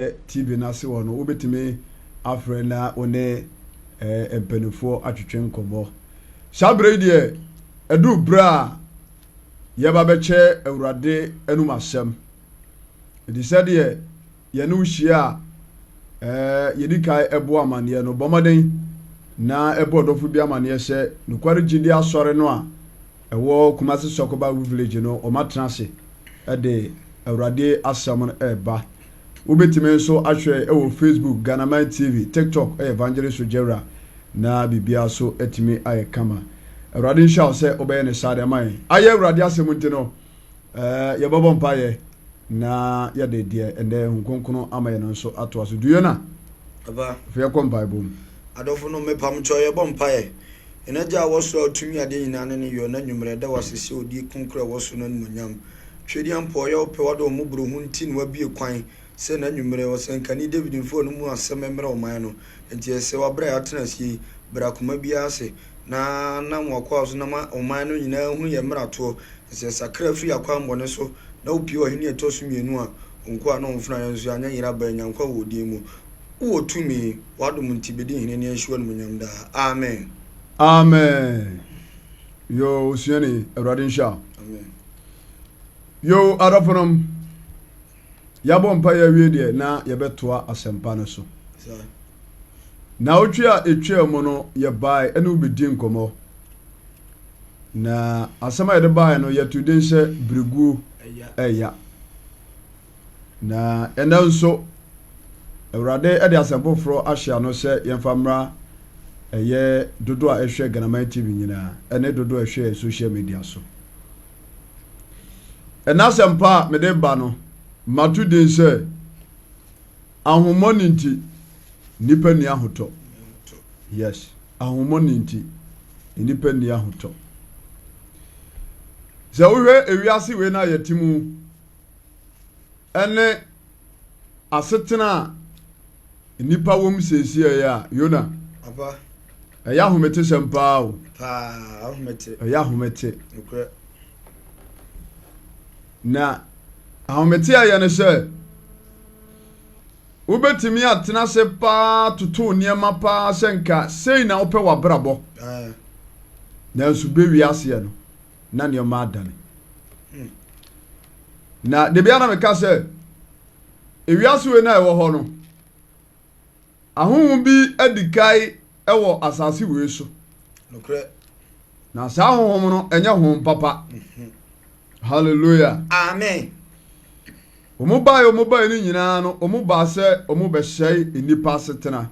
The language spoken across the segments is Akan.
TV no ase hɔ no, wobɛtumi afrɛ na wo ne eh, mpanimfoɔ atwetwe nkɔmmɔ. Saa berɛ yi deɛ, ɛduru berɛ a yɛba bɛkyɛ Awurade anum asɛm. Ɛti sɛdeɛ yɛne wo hyia a, eh, yɛdi kan ɛbɔ amanneɛ no, bɔ mmɔden na ɛbɔ ɔdɔfo bi amanneɛ sɛ nokware gyidi asɔre no a ɛwɔ Kumasi Sɔkoba Village no, wɔatena ase de Awurade asɛm no reba. Wobɛtumi nso ahwɛ wɔ Facebook, Ghanaman TV, TikTok yɛ Evangelist Ojawura na biribiara so atumi ayɛ kama. Awurade nhyira wo sɛ wobɛyɛ ne saa de ama yɛn. Ayɛ Awurade asɛm nti no, eh, yɛbɛbɔ mpaeɛ na yɛde deɛ ɛndɛ Honhom Kronkron ama yɛn no nso atoa so. Duyɛ no a, afei yɛkɔ mpaebɔ mu. Adɔfo nom, mepamkyɛw yɛbɔ mpaeɛ. Yɛn Agya a ɔwɔ soro a ɔtumi adeɛ nyinaa ne ne yɔ na anwummerɛ yɛda wo ase sɛ odie kronkron a ɛwɔ soro no animuonyam. Twedeampɔ, ɔyɛ wo pɛ, w'adɔ wo mmɔborɔhunu nti na wabue kwan sɛ n'anwummerɛ ɔsɛnkani David mfa ɔno mu asɛm mmrɛ ɔman no. Enti yɛsrɛ wo aberɛ a yɛatena aseɛ yi, brɛ akoma biara ase, na nam w'akoa so na ma ɔman no nyinaa nhunu yɛn mmaratoɔ, na sɛ yɛsakra firi yɛn akwammɔne so na wopue ɔhene a ɛtɔ so mmienu a, wo nkoa ne wo mfenaa yɛn nso yɛanyɛ yera ba yɛanya nkwa wɔ wo din mu. Wowɔ tumi, w'adom nti bɛdi hene ne yɛnhyɛ wo animuonyam daa. Amen. Amen. Yoo osuani, Awurade nhyira wo. Amen. Yoo adɔfonom, yɛabɔ mpaeɛ awie deɛ na yɛbɛtoa asɛmpa no so. Naawɔtwe a ɛtwaa mu no yɛbae ɛne wo bɛdi nkɔmmɔ. Na asɛm a yɛde baeɛ no yɛto din sɛ berɛguo ɛya. Na ɛnnɛ nso, Awurade de asɛm foforɔ ahyɛ ano sɛ yɛmfa mmra ɛyɛ dodoɔ a ɛhwɛ Ghanaman TV nyinaa ɛne dodoɔ a ɛhwɛ yɛn social media so. Ɛnɛ asɛmpa a mede ba no, mato din sɛ ahommɔne nti nnipa nni ahotɔ. Yes, ahommɔne nti nnipa nni ahotɔ. Sɛ wohwɛ ewiase wei no a yɛte mu ne asetena a nnipa wom seesei a, Yona, ɛyɛ ahometesɛm paa o. Ɛyɛ ahomete. Na ahomete a ɛyɛ ne sɛ wobɛtumi atena ase paa toto nneɛma paa sɛ nka sei na wopɛ w'abrabɔ nanso bɛwie aseɛ no na nneɛma adane. Na da biara na meka sɛ, ewiase wei na ɛwɔ hɔ no, ahonhom bi adi kae wɔ asase wei so. Na saa honhom no, ɛnyɛ honhom papa. Mhm. Hallelujah. Amen. Wɔn baeɛ wɔn baeɛ no nyinaa no, wɔn baa sɛ wɔn bɛsɛe nnipa asetena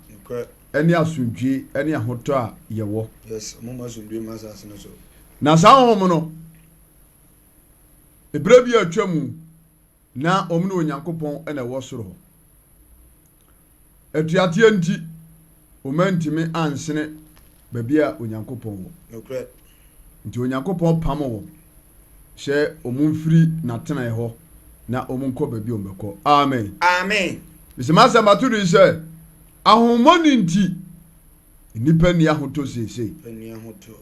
ɛne asomdwie ɛne ahotɔ a yɛwɔ. Yes, wɔn ma asomdwie ma asase no so. Na saa honhom no, Berɛ bi a atwa mu, na wɔn ne Onyankopɔn na ɛwɔ soro hɔ. Atuateɛ nti, wɔantumi ansene baabi a Onyankopɔn wɔ. Nokorɛ. Nti Onyankopɔn pam wɔn sɛ wɔn mfiri n'atenaeɛ hɔ na wɔn nkɔ baabi a wɔbɛkɔ. Amen. Amen. Mese m'asɛm ato din sɛ, ahohommɔne nti, nnipa nni ahotɔ seesei. Nni ahotɔ.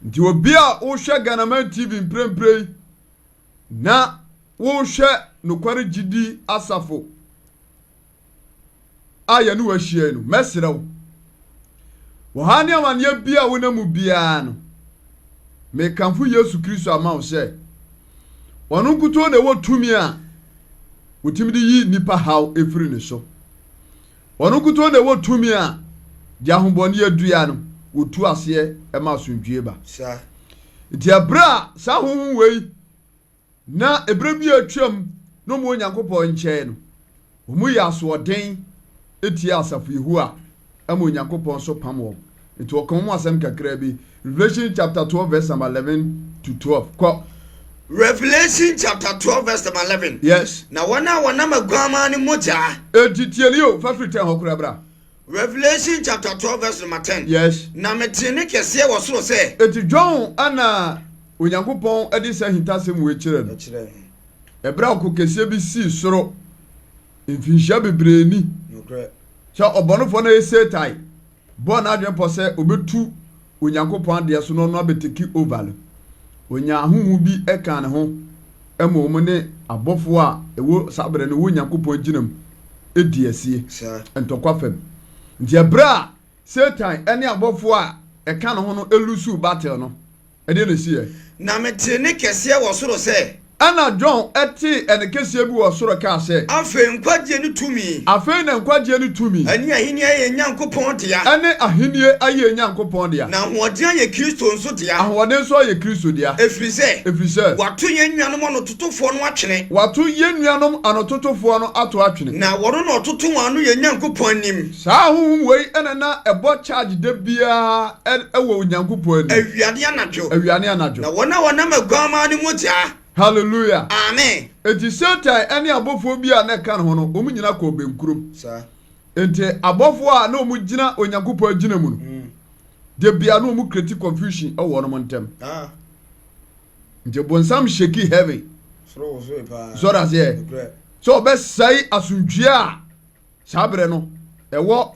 Nti obi a wohwɛ Ghanaman TV mprempren yi na wohwɛ Nokware Gyidi Asafo a yɛne wo ahyia yi no, mɛsrɛ wo, wɔ ha ne amanneɛ bi a wonam mu biara no, mekamfo Yesu Kristo ama wo sɛ ɔno nkutoo na ɛwɔ tumi a wɔtumi de yi nnipa haw firi ne so. Ɔno nkutoo na ɛwɔ tumi a deɛ ahobɔne adua no, wɔtu aseɛ ma asomdwie ba. Nti ɛberɛ a saa honhom wei na ɛberɛ bi a atwam na wɔn Onyankopɔn nkyɛn no, wɔn yɛ asoɔden tia asafo Yehowa ma Onyankopɔn nso pam wɔn. Nti ɔka wɔn asɛm kakraa bi. Revelation chapter 12 verse number 11 to 12. Kɔ. Revelation chapter 12 verse number 11. Yes. Na wɔn a wɔnam aguaman no mogya. Enti tie ni o, fa firi 10 hɔ koraa bra. Revelation chapter 12 verse number 10. Yes. Na metee ne kɛseɛ wɔ soro sɛ. Enti John ana Onyankopɔn de saa ahintasɛm wei kyerɛ no. Ɛkyerɛ no. Ɛberɛ a ɔko kɛseɛ bi sii soro mfinhyia bebree ni. Nokorɛ. Sɛ ɔbɔnefoɔ no yɛ Satan. bɔɔ n'adwene pɔ sɛ obetu Onyankopɔn adeɛ so na ɔno abɛteki over no, ɔnyaa ahonhom bi kaa ne ho ma wɔn ne abɔfoɔ a ɛwɔ saa berɛ no wɔ Onyankopɔn gyina mu. di asie, ntɔkwa fam. Nti ɛberɛ a Satan ne abɔfoɔ a ɛka ne ho no lusuu battle no, ɛdeɛn na ɛsiiɛ? Na metee nne kɛseɛ wɔ soro sɛ. Ɛnna John tee ɛnne kɛseɛ bi wɔ soro kaa sɛ. Afei nkwagyeɛ ne tumi. Afei na nkwagyeɛ ne tumi. Ɛne ahennie ayɛ yɛn Nyankopɔn dea. Ɛne ahennie ayɛ yɛn Nyankopɔn dea. Na ahoɔden ayɛ Kristo nso dea. Ahoɔden nso ayɛ Kristo dea. Ɛfiri sɛ. Ɛfiri sɛ. Wɔato yɛn nuanom anototofoɔ no atwene. Wɔato yɛn nuanom anototofoɔ no ato atwene. Na wɔno na ɔtoto wɔn ano yɛn Nyankopɔn anim. Saa ahonhom wei na na ɛbɔ charge da biara wɔ Onyankopɔn anim. Awia ne anadwo. Awia ne anadwo. Na wɔn a wɔnam Aguammaa no mogya. Hallelujah. Amen. Enti Satan ne abɔfoɔ bi a na ɛka ne ho no, wɔn nyinaa kɔɔ bɛnkurom. Saa. Enti abɔfoɔ a na wɔn gyina Onyankopɔn agyina mu no, da biara na wɔn create confusion wɔ wɔn ntam. Ah. Nti bonsam shake heaven. Soro wosoe paa. Sɔre aseɛ. Nokorɛ. Sɛ ɔbɛsɛe asomdwie a Saa berɛ no, ɛwɔ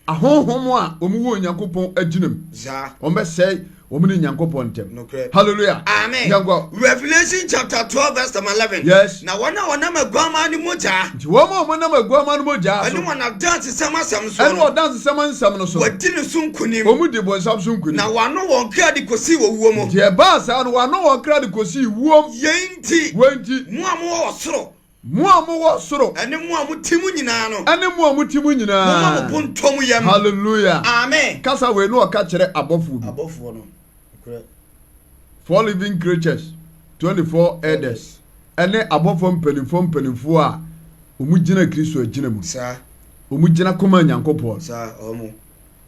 ahonhom a wɔn wɔ Onyankopɔn agyina mu. Saa. Wɔn bɛsɛe wɔn ne Nyankopɔn ntam. Nokorɛ. Hallelujah. Amen. Yɛnkɔ. Revelation chapter 12 verse number 11. Yes. Na wɔn a wɔnam aguaman no mogya. Nti wɔn a wɔnam aguaman no mogya so. Ɛne wɔn adansesɛm asɛm so. Ɛne wɔn adansesɛm nsɛm no so. Wɔadi ne so nkonim. Wɔn di bonsam so nkonim. Na wɔano wɔn kra de kɔsii owuo mu. Nti ɛbaa saa no, wɔano wɔn kra de kɔsii wuom. Yei nti. Wei nti. Mo a mowɔ ɔsoro. Mo a mowɔ soro. Ɛne mo a mote mu nyinaa no. Ɛne mo a mote mu nyinaa. Momma mo bo ntɔ mo yam. Hallelujah. Amen. Kasa wei na ɔka kyerɛ abɔfoɔ bi. Abɔfoɔ no. Nokorɛ. Four living creatures, 24 elders, ɛne abɔfoɔ mpanimfoɔ mpanimfoɔ a wɔgyina Kristo agyina mu. Saa. Wɔgyina kɔma Nyankopɔn. Saa, wɔn.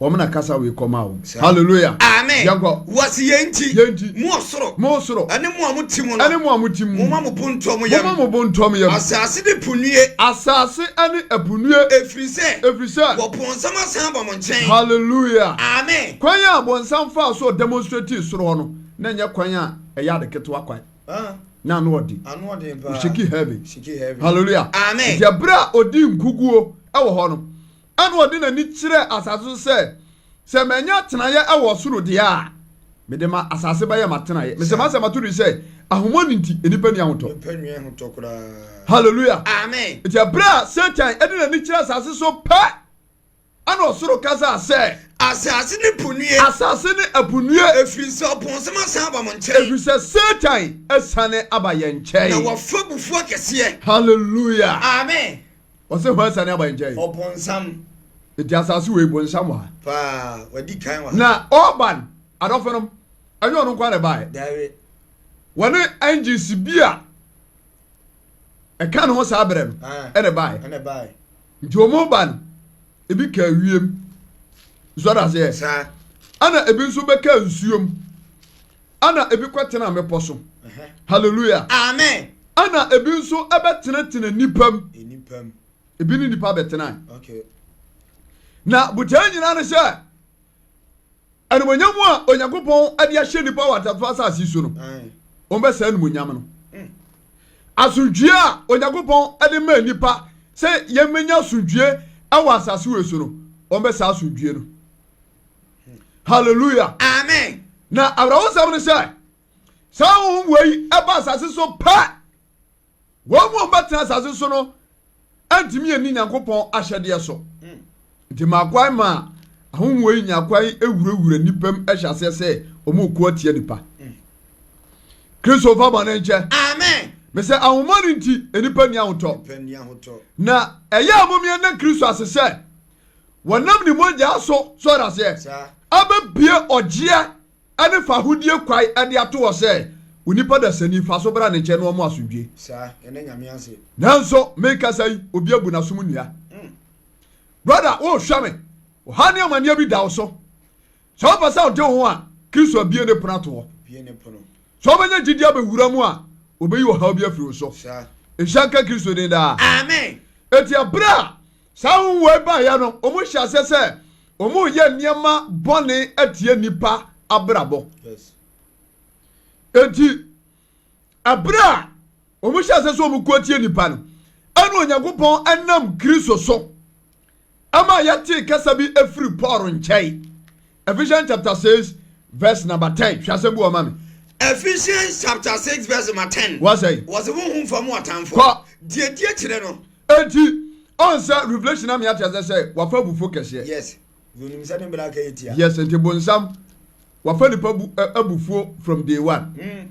Wɔn na kasa wei kɔmaa wɔn. Hallelujah. Amen. Yɛnkɔ. Wɔsi yɛn nti. Yɛn nti. Mo ɔsoro. Mo soro. Ɛne mo a mo te mu no. Ɛne mo a mo te mu. Momma mo bo ntɔ mo yam. Momma mo bo ntɔ mo yam. Asase ne po nnue. Asase ne ɛpo nnue. Ɛfiri sɛ. Ɛfiri sɛ. Wɔbonsam asan aba mo nkyɛn. Hallelujah. Amen. Kwan a bonsam faa so demonstrate soro hɔ no, na ɛnyɛ kwan a ɛyɛ ade ketewa kwan. Na ano ɔden. Ano ɔden paa. Oshiki heaven. Shiki heaven. Hallelujah. Amen. Nti ɛberɛ a ɔdii nkuguo wɔ hɔ no, Ɛnna ɔde n'ani kyerɛɛ asase so sɛ, Sɛ manya atenaeɛ wɔ ɔsoro deɛ a, mede ma asase bɛyɛ m'atenaeɛ. Mesɛ m'asɛm ato din sɛ, Ahomɔne nti, nnipa nni ahotɔ. Nnipa nni ahotɔ koraa. Hallelujah. Amen. Nti ɛberɛ a Satan de n'ani kyerɛ asase so pɛ, ɛnna ɔsoro kasaa sɛ. Asase ne po nnue. Asase ne ɛpo nnue. Ɛfiri sɛ ɔbonsam asan aba mo nkyɛn. Ɛfiri sɛ Satan asiane aba yɛn nkyɛn. Na wafa abufuo akɛseɛ. Hallelujah. Amen. Ɔsɛ hwan asiane aba yɛn nkyɛn? Ɔbonsam. Eti asase wei bonsam wɔ ha. Paa, wadi kan wɔ ha. Na ɔban, adɔfo nom, ɛnyɛ ɔno nko ara na ɛbaeɛ. Dabi. Wɔne angels bi a ɛka ne ho saa berɛ no ɛna ɛbaeɛ. Ɛna ɛbaeɛ. Nti wɔn ba no, ebi ka wiem. Nso ɔda aseɛ. Saa. Ɛna ebi nso bɛka nsuom. Ɛna ebi kɔtena mmepɔ so. Hallelujah. Amen. Ɛna ebi nso ɛbɛtenatena nnipa mu. Nnipa mu. Ebi ne nnipa bɛtena. Okay. Na botae nyinaa ne sɛ animonyam a Onyankopɔn de ahyɛ nnipa wɔ atafo asase so no, wɔn bɛsɛ animonyam no. Asomdwie a Onyankopɔn de ma nnipa sɛ yɛmmɛnya asomdwie wɔ asase wei so no, wɔn bɛsɛ asomdwie no. Hallelujah. Amen. Na awerɛhosɛm ne sɛ, saa honhom wei ɛba asase so pɛ, wɔn mu a wɔbɛtena asase so no antumi anni Nyankopɔn ahyɛdeɛ so. Nti maa kwan maa ahonhom wei nya kwan wurawura nnipa mu hyɛ aseɛ sɛ wɔn reko atia nipa. Kristo fa bɔne nkyɛ. Amen. Mesɛ ahomɔne nti nnipa nni ahotɔ. Na ɛyɛ a momeɛ na Kristo ase sɛ Wɔnam ne mogyaa so, so ɔde aseɛ, abɛbue ɔgyeɛ ne fahodie kwae de ato hɔ sɛ onipa dasani fa so bra ne nkyɛn na ɔmo asomdwie. Nanso mekasa yi, obi abu n'asom nnua. Brother, wohwɛ me, ɔhaw ne amaneɛ bi da wo so. Sɛ wopɛ sɛ wode wo ho a, Kristo abue ne pono ato hɔ. Sɛ wobɛnya gyidi abɛwura mu a, obeyi ɔhaw bi afiri wo so. Nhyira nka Kristo din daa. Amen. Enti ɛberɛ a saa honhom wei baeɛ no, wɔn hyɛ aseɛ sɛ wɔn reyɛ nneɛma bɔne atia nnipa abrabɔ. Enti ɛberɛ a wɔn hyɛ aseɛ sɛ wɔn ko atia nnipa no, ɛna Onyankopɔn ɛnam Kristo so ɛma yɛtee kasa bi efiri Paul nkyɛn. Ephesians chapter 6 verse number 10. Hwɛ asɛm bi wɔ ma me. Ephesians chapter 6 verse number 10. Wɔsɛ. Wɔsɛ honhom fam atamfo. Kɔ. Deɛ di akyire no. Enti. Ɔn sɛ Revelation na me ate asɛ sɛ wafa abufuo kɛseɛ. Yes. Onim sɛ ne mmerɛ aka yɛ tia. Yes, nti bonsam wafa nipa bu abufuo from day one. Mm.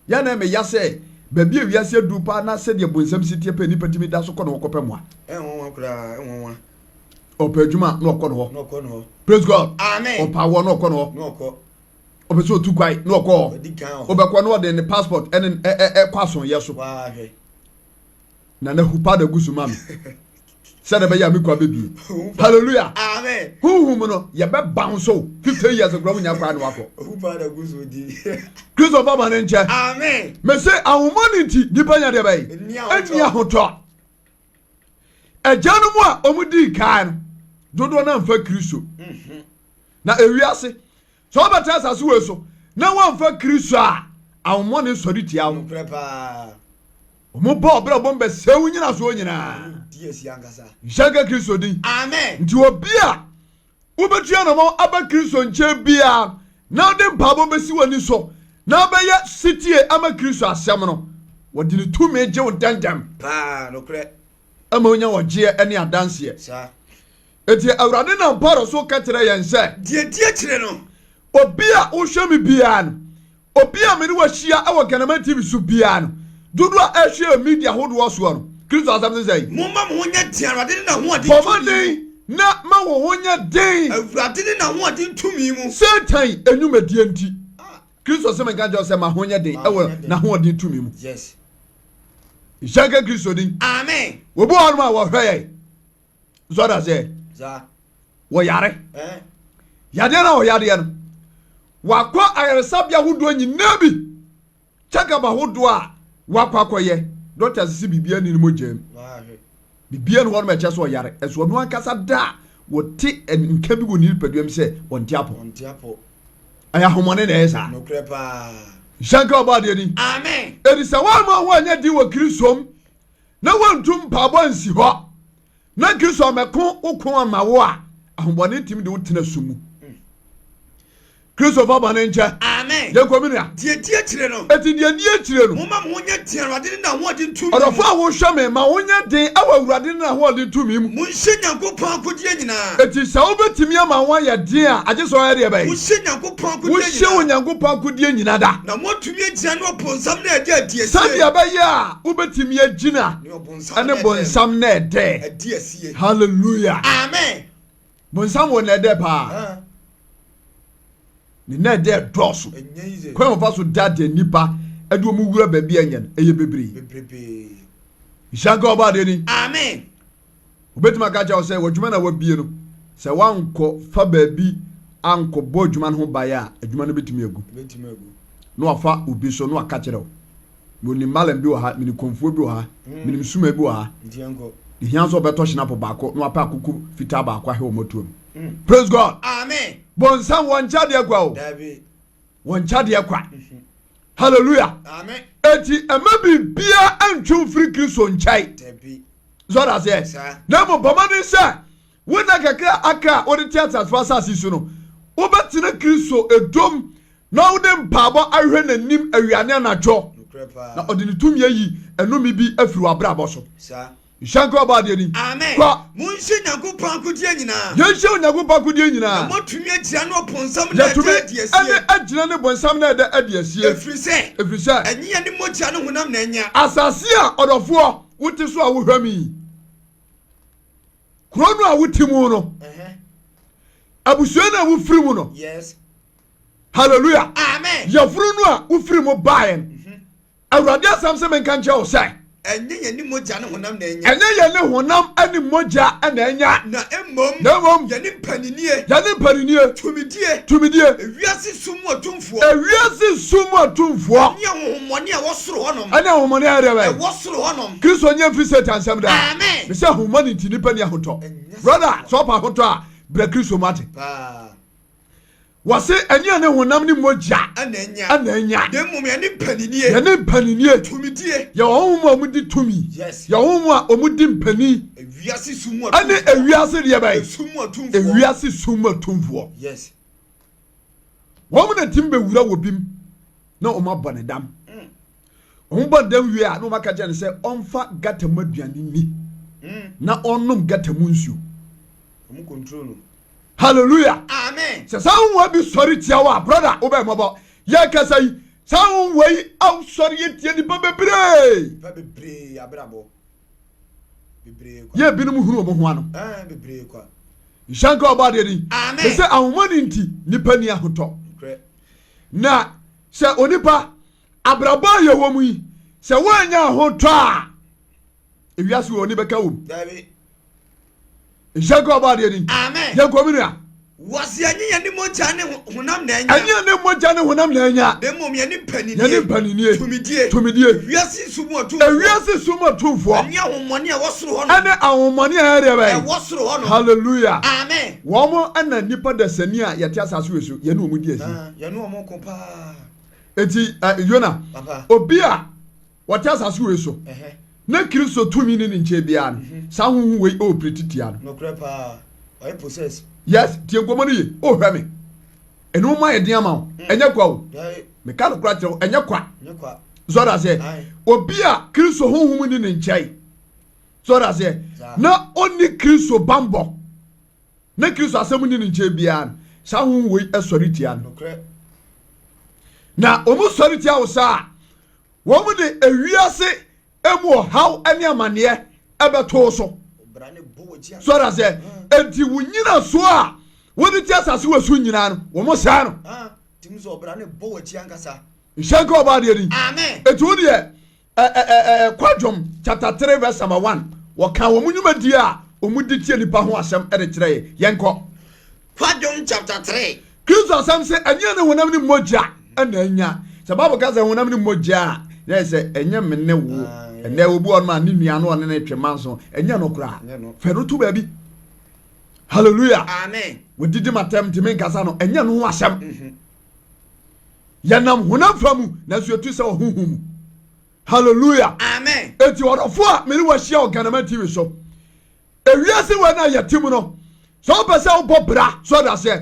Yɛ na ɛmɛ ya sɛ baabi a wiase aduru paa na sɛdeɛ bonsam si teɛ pɛ nipa tumi da so kɔ ne hɔ kɔpɛ mmoa. Ɛnwanwa koraa, ɛnwanwa. Ɔpɛ adwuma na ɔkɔ ne hɔ. Na ɔkɔ ne hɔ. Praise God. Amen. Ɔpɛ awɔ na ɔkɔ ne hɔ. Na ɔkɔ. Ɔpɛ sɛ ɔtu kwae na ɔkɔ hɔ. Ɔbɛkɔ na ɔde ne passport ɛne ɛkɔ asonyɛ so. Waa hwɛ. Nana hu pa na gu so ma me sɛdeɛ ɛbɛyɛ a me kwa bɛbie. Hallelujah. Amen. Honhom no yɛbɛ bounce o 50 years kura wonya kwa na wakɔ. Hu pa na gu so di. Kristo ba ma ne nkyɛ. Amen. Mese ahomɔne nti nipa nya deɛ bɛyɛ. Ɛnni ahotɔ. Agyanom a wɔn dii kan no dodoɔ no amfa Kristo. Mhm. Na ewiase Sɛ wobɛtena asase wei so na woamfa Kristo a, ahonhommɔne sɔre tia wo. Nokorɛ paa. Wɔn bɔ ɔbrɛ bɔn bɛsɛe wo nyinasoɔ nyinaa. Di asi ankasa. Nhyɛ nka Kristo din. Amen. Nti obi a wobɛtu anamɔn aba Kristo nkyɛn biara na wode mpaebɔ bɛsi w'ani so na wobɛyɛ setie ama Kristo asɛm no, wɔde ne tumi gye wo ntɛmntɛm. Paa, nokorɛ. Ama wonya ɔgyeɛ ne adanseɛ. Saa. Enti Awurade nam Paulo so ka kyerɛ yɛn sɛ. Deɛ ɛdi akyire no. Obi a wohwɛ me biara no, obi a me ne wo ahyia wɔ Ghanaman TV so biara no, dodoɔ a ɛhwɛ yɛn media hodoɔ soɔ no, Kristo asɛm ne sɛn? Momma mo ho nyɛ den Awurade ne n'ahoɔden tumi Bɔ mu. mmɔden na ma wo ho nyɛ den. Awurade ne n'ahoɔden tumi mu. Satan nnwumadie nti. Kristo se menka nkyerɛ wo sɛ ma ho nyɛ den wɔ n'ahoɔden tumi mu. Yes. Nhyɛ nka Kristo din. Amen. Obi wɔ hɔnom a wɔhwɛ yɛn. So ɔda sɛ wɔyare. Yadeɛ no a wɔyadeɛ no, wakɔ ayaresabea ahodoɔ nyinaa bi, check-up ahodoɔ a wakɔ akɔyɛ, dɔkta sisi biribiara ni ne mogya mu. Biribiara ni hɔ nom ɛkyɛ sɛ ɔyare. Ɛso ɔno ankasa da a wɔte nka bi wɔ ne nipadua mu sɛ ɔnte apɔ. Ɛyɛ ahomɔne na ɛyɛ saa. Nhyɛ nka ɔbɔ adeɛ ni. Amen. Ɛdi sɛ wɔn a wɔn anyɛ din wɔ Kristo mu na wɔntu mpaabɔ nsi hɔ na Kristo ammɛko wo ko amma wo a, ahobɔne ntumi de wo tena sum mu. Kristo fa bɔne nkyɛ. Amen. Yɛnkɔ me nua. Deɛ di akyire no. Eti deɛ di akyire no. Momma mo ho nyɛ den Awurade ne n'ahoɔden tumi mu. Ɔdɔfo a wohwɛ me, ma wo nyɛ den wɔ Awurade ne n'ahoɔden tumi mu. Monhyɛ Nyankopɔn akodeɛ nyinaa. Eti sɛ wobɛtumi ama wo ayɛ den a, agye sɛ ɔyɛ deɛ bɛn? Monhyɛ Nyankopɔn akodeɛ Wohyɛ nyinaa. Onyankopɔn akodeɛ nyina da. Na moatumi agyina ne ɔbonsam na ɛde adi asie. Sɛdeɛ ɛbɛyɛ a wobɛtumi agyina. ɛne bonsam na ɛdɛ. Hallelujah. Amen. Bonsam wɔ na ɛdɛ paa. Ne na ɛdɛ dɔɔso. Kwan wɔfa so da deɛ nipa ɛde wɔn wura baabi a ɛnyɛ no ɛyɛ bebree. Nhyira nka ɔbɔ adeɛ ni. Amen. Obetumi aka kyerɛ wo sɛ w'adwuma na wabie no sɛ wankɔ fa baabi ankɔ bɔ adwuma no ho ban a adwuma no betumi agu. Na wafa obi so na waka kyerɛ wo. Menim malam bi wɔ ha, menim kɔmfoɔ bi wɔ ha, mm. menim suma bi wɔ ha. Ehia nso ɔbɛtɔ hyinapo baako na wapɛ akoko fitaa baako ahwɛ wɔn atuam. Mm. Praise God. Amen. Bɔnsam wɔn nkyɛ adeɛ kwa o. Wɔn nkyɛ adeɛ kwa. Mhm. Hallelujah. Amen. Eti ɛmɛ biribiara ntwe mfiri Kristo nkyɛn. Zɔda aseɛ. Na mmom bɔ mmɔden sɛ wo nna kakra aka a wode te ateasefo asase so no, wobɛtena Kristo dom na wode mpaabɔ ahwehwɛ n'anim awia ne anadwo, na ɔde ne tumi ayi ɛnome bi afiri w'abrabɔ so. Nhyɛ nka ɔbɔ adeɛ ni. Amen. Kɔ. Monhyɛ Nyankopɔn akodeɛ nyinaa. Yɛnhyɛ Onyankopɔn akodeɛ nyinaa. Na moatumi agyina ne ɔbonsam na ɛda adi asie. Yɛatumi ne agyina ne bonsam na ɛda adi asie. Ɛfiri sɛ. Ɛfiri sɛ. Ɛnyɛ yɛne mogya ne honam na anya. Asase a ɔdɔfoɔ wote so a wohwɛ me yi. Kuro no a wote mu no. Abusua no a wofiri mu no. Yes. Hallelujah. Amen. Yafunu no a wofiri mu baeɛ no. Mhm. Awurade asɛm sɛ menka nkyerɛ wo sɛ. Ɛnyɛ yɛn ne mogya ne honam na anya. Ɛnyɛ yɛn ne honam ne mogya na anya. Na mmom. Na mmom. Yɛn ne mpaninnie. Yɛn ne mpaninnie. Tumidie. Tumidie. Ewiase sum mu atumfoɔ. Ewiase sum mu atumfoɔ. Ne ahonhommɔne a ɛwɔ soro hɔnom. Ɛne ahonhommɔne a ɛdeɛ bɛn. Ɛwɔ soro hɔnom. Kristo nyɛ mfiri Satan nsam daa. Amen. Mesɛ ahonhommɔne nti nipa ni ahotɔ. Brother, sɛ ɔpɛ ahotɔ a, brɛ Kristo mu ate. Paa. Wɔse ɛnyɛ yɛne honam ne mogya na anya. Na anya. Na mmom yɛne mpaninnie. Yɛne mpaninnie. Tumidie. Yɛwɔ honhom a wɔdi tumi. Yes. Yɛwɔ honhom a wɔdi mpanin. Ewiase sum mu atumfoɔ. Ɛne ewiase deɛ bɛn? Esum mu atumfoɔ. Ewiase sum mu atumfoɔ. Yes. Wɔn na tim bɛwura wɔ bim na wɔn abɔ ne dam. Mm. Wɔn bɔ ne dam wie a na wɔn aka kyerɛ no sɛ ɔmfa gata mu aduane ni. Mm. na ɔnom gata mu nsuo. Hallelujah. Amen. Sɛ saa honhom bi sɔre tia wo a, brother, wobɛyɛ mmɔbɔ. Yɛkasa yi, saa honhom yi asɔre atia nipa bebree. Nipa bebree abrabɔ. Bebree kwa. Yɛ binom hunu wɔn ho ano. Ɛɛ bebree kwa. Nhyɛ nka ɔbɔ adeɛ ni. Amen. Sɛ ahomɔne nti nipa ni ahotɔ. Korɛ. Na sɛ onipa abrabɔ a yɛwɔ mu yi, sɛ woanya ahotɔ a, ewiase wɔ oni bɛka wɔ mu. Dabi. Nhyɛ nka ɔbɔ adeɛ ni. Amen. Yɛn kɔ mi nua. Wɔsi ɛnyɛ yɛn ne mogya ne honam na ɛnya. Ɛnyɛ ne mogya ne honam na ɛnya. Na mmom yɛn ne mpaninnie. Yɛn ne mpaninnie. Tumidie. Tumidie. Ewiase sum atumfoɔ. Ewiase sum atumfoɔ. Ɛne ahomɔne a ɛwɔ soro hɔ no. Ɛne ahomɔne a ɛyɛ bɛn. Ɛwɔ soro hɔ no. Hallelujah. Amen. Wɔn ɛna nipa dasani a yɛte asase wɔ so yɛne wɔn di asi. Yɛne wɔn ko paa. Eti Yona. Papa. Obi a wɔte asase wɔ so. Na Kristo tumi ne ne nkyɛn biara no. Mhm. Saa honhom wei ɔɔpere titia no. Nokorɛ paa. Ɔyɛ possess. Yes, tie nkɔmmɔ no ye. Ɔhwɛ me. Ɛno mu ayɛ den ama wo. Ɛnyɛ kwa o. Meka no kora kyerɛ wo, ɛnyɛ kwa. Sɔre aseɛ. Obi a Kristo honhom ni ne nkyɛn. Sɔre aseɛ. Na ɔnni Kristo bambɔ. Na Kristo asɛm ni ne nkyɛn biara no. Saa honhom wei sɔre tia no. Na wɔn sɔre tia wo saa. Wɔn de ewiase emu ɔhaw ne amanneɛ ɛbɛto so. Sɔre aseɛ. Enti wo nyina so a wode te asase wɔ so nyinaa no, wɔn sɛe no. Nhyɛ nka ɔbaa deɛ ni. Amen. Enti wo deɛ Kwadwom chapter 3 verse number 1 wɔka wɔn nnwumadie a wɔn di tie nipa ho asɛm de kyerɛ yɛ. Yɛnkɔ. Kwadwom chapter 3. Kristo asɛm sɛ ɛnyɛ ne honam ne mogya ɛna anya. Sɛ Bible ka sɛ honam ne mogya a, na yɛ sɛ ɛnyɛ me ne wo. Ɛnɛ obi wɔ no a ne nua no ɔne ne twe manso, ɛnyɛ no koraa. Fɛ no to baabi. Hallelujah. Amen. Wɔdidi matam nti menkasa no, ɛnyɛ no ho asɛm. Yɛnam honam fa mu nanso yɛtu sɛ ɔhonhom mu. Hallelujah. Amen. Enti ɔdɔfo a mene wahyia wɔ Ghanaman TV so. Ewiase wɔ no a yɛte mu no, sɛ wopɛ sɛ wobɔ bra, so ɔde aseɛ,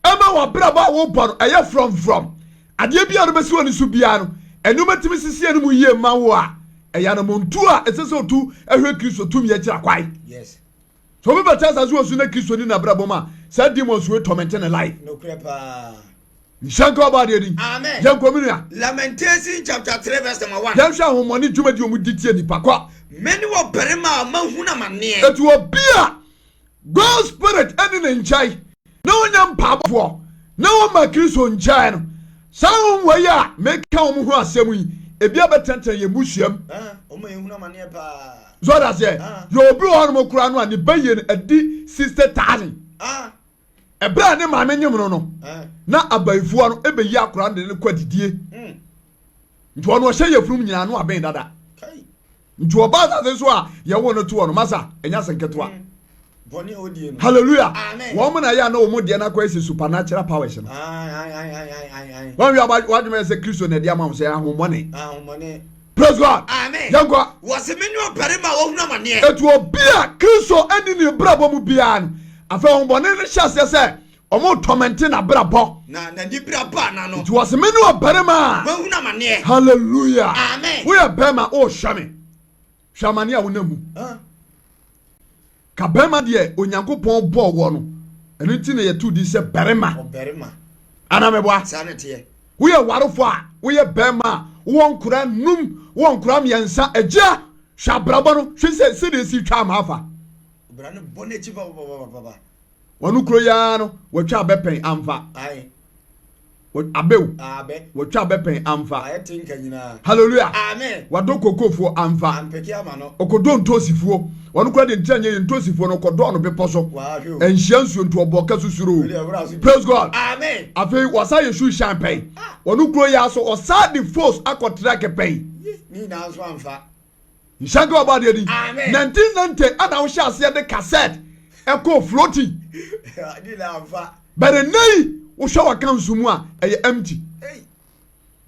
ɛma w'abrabɔ a wobɔ no ɛyɛ frɔmfrɔm. Adeɛ biara no bɛsi w'ani so biara no, ɛnneɛma tumi sisi anim yie ma wo a, ɛyɛ anammɔntuo a ɛsɛ sɛ otu hwɛ Kristo tumi akyira kwan. Yes. Sɛ obi bɛte asase wɔ so na Kristo ni n'abrabɔ mu a, saa demons wei tɔmɛnte ne life. Nokorɛ paa. Nhyɛ nka ɔbɔ adeɛ din. Amen. Yɛn kɔ menua. Lamentation chapter 3 verse number 1. Yɛnhwɛ ahomɔne dwumadi wɔn di tie nipa kɔ. Mene wɔ barima a mahunu amaneɛ. Eti obi a God spirit ɛne ne nkyɛn na ɔnyɛ mpaabɔfoɔ na ɔma Kristo nkyɛn no, saa honhom wei a meka wɔn ho asɛm yi, ebi abɛtenatena yɛn mmusua mu. Ɔma yɛhunu amaneɛ paa. So ɔda aseɛ, yɛ obi wɔ hɔnom koraa no a ne ba yie no adi 60,000. Ɛberɛ a ne maame nyem no no, na abayifoɔ no ɛbɛyi akwadaa no de no kɔ adidie. Nti ɔno ɔhyɛ yɛfunum nyinaa no abɛn dada. Nti ɔba asase so a yɛwo no toɔ no, masa ɛnyɛ asɛ nketewa. Hallelujah. Wɔn na yɛ a na wɔn deɛ no akɔyɛ sɛ supernatural powers no. Wɔn wi wadwuma yɛ sɛ Kristo na ɛde ama wɔn sɛ ahommɔne. Praise God. Amen. Yɛn kɔ. Wɔsi mi ni ɔbarima a wɔhunu amaneɛ. Etu obi a Kristo ɛni ne brabɔ mu biara no, afei ahommɔne no hyɛ aseɛ sɛ wɔn tɔmɛnte n'abrabɔ. Na n'ani bra ba n'ano. Nti wɔsi mi ni ɔbarima a. Wɔhunu amaneɛ. Hallelujah. Amen. Woyɛ bɛrima ɔrehwɛ me. Hwɛ amaneɛ a wonam mu. Ka bɛrima deɛ Onyankopɔn bɔɔ wɔ no, ɛno nti na yɛto din sɛ barima. Ɔbarima. Anaa mɛboa? Saa na ɛteɛ. Woyɛ warefo a, woyɛ bɛrima a, wowɔ nkora num, wowɔ nkora mmiɛnsa, agya, hwɛ abrabɔ no, hwɛ sɛ sɛdeɛ esi twa ama afa. Ɔbra no bɔ n'akyi bababababa. Wɔn kuro yi ara no, wɔatwa abɛ pɛn amfa. Aye. Abɛw. Abɛ. Wɔtwa abɛ pɛn amfa. Ayɛ tinka nyinaa. Hallelujah. Amen. Wadɔ kokofoɔ amfa. Ampeke ama no. Ɔkɔdɔ ntosifoɔ. Wɔn kora de nkyɛn nyɛ yɛ ntosifoɔ no ɔkɔdɔɔ no bepɔ so. Wahwɛ o. Ɛnhyia nsuo nti ɔbɔ ka susuro. Praise God. Amen. Afei wɔsa yɛ shoe shine pɛn. Wɔn kuro yi aso ɔsa de force akɔ trek pɛn. Ne nyinaa nso amfa. Nhyɛ nka ɔbɔ adeɛ ni. Amen. 1990 ɛna wohyɛ aseɛ de cassette ɛkɔɔ floating. Ne nyinaa amfa. But ɛnɛ yi wohwɛ w'accounts mu a ɛyɛ empty.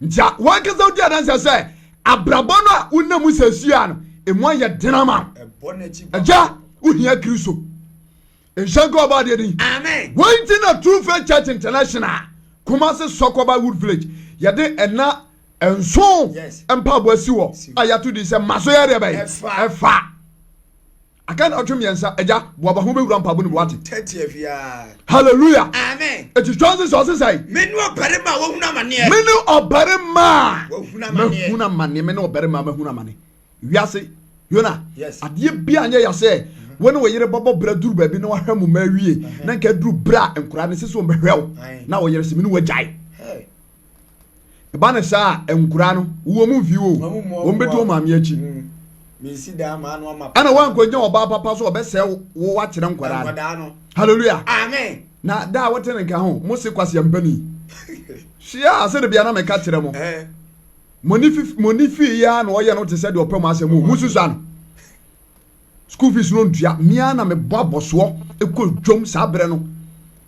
Nti a wankasa wodi adanseɛ sɛ abrabɔ no a wonam mu sɛsia no emu ayɛ den ama wo. Agya wohia Kristo. Nhyɛ nka ɔbɔ adeɛ ni. Amen. Wɔn ti na True Faith Church International Kumasi Sɔkɔba Wood Village yɛde ɛna nson Yes. mpaboa si hɔ a yɛato din sɛ ma so yɛ deɛ bɛyɛ Ɛfa. ɛfa. Aka nnawɔtwe mmiɛnsa, Agya, boa ba ho bɛwura mpaebɔ no mu, wate? 30th yi ara. Hallelujah! Amen. Eti twa nse sɛ ɔse sɛn? Me ne ɔbarima a wahunu amaneɛ. Me ne ɔbarima a wahunu amaneɛ. Mahunu amaneɛ. Me ne ɔbarima a mahunu amane. Wiase, Yona, yes. Adeɛ bi anyɛ ya sɛ wo ne wo yere bɛbɔ bra duru baabi na wahwɛ mo mma awie na nka aduru bra a nkoraa no sɛ sɛ wɔbɛhwɛ wo na wo yere sɛ me ne wagyae. Ɛba no saa a, nkoraa no wowɔ mu mfi wo, wɔn bɛdi wɔn maame akyi. Ɛna woankɔnya ɔbaa papa so ɔbɛsɛe wo akyerɛ nkwadaa no. Hallelujah. Amen. Na da a wote ne nka ho, mo se kwasi ampani. Hyia sɛ de bia na meka kyerɛ mo. Mo ni fii ya na ɔyɛ no te sɛ deɛ ɔpɛ mo asɛm o. Mo susua no. School fees no ntua. Mea na mebɔ abɔsoɔ kɔ dwom saa berɛ no.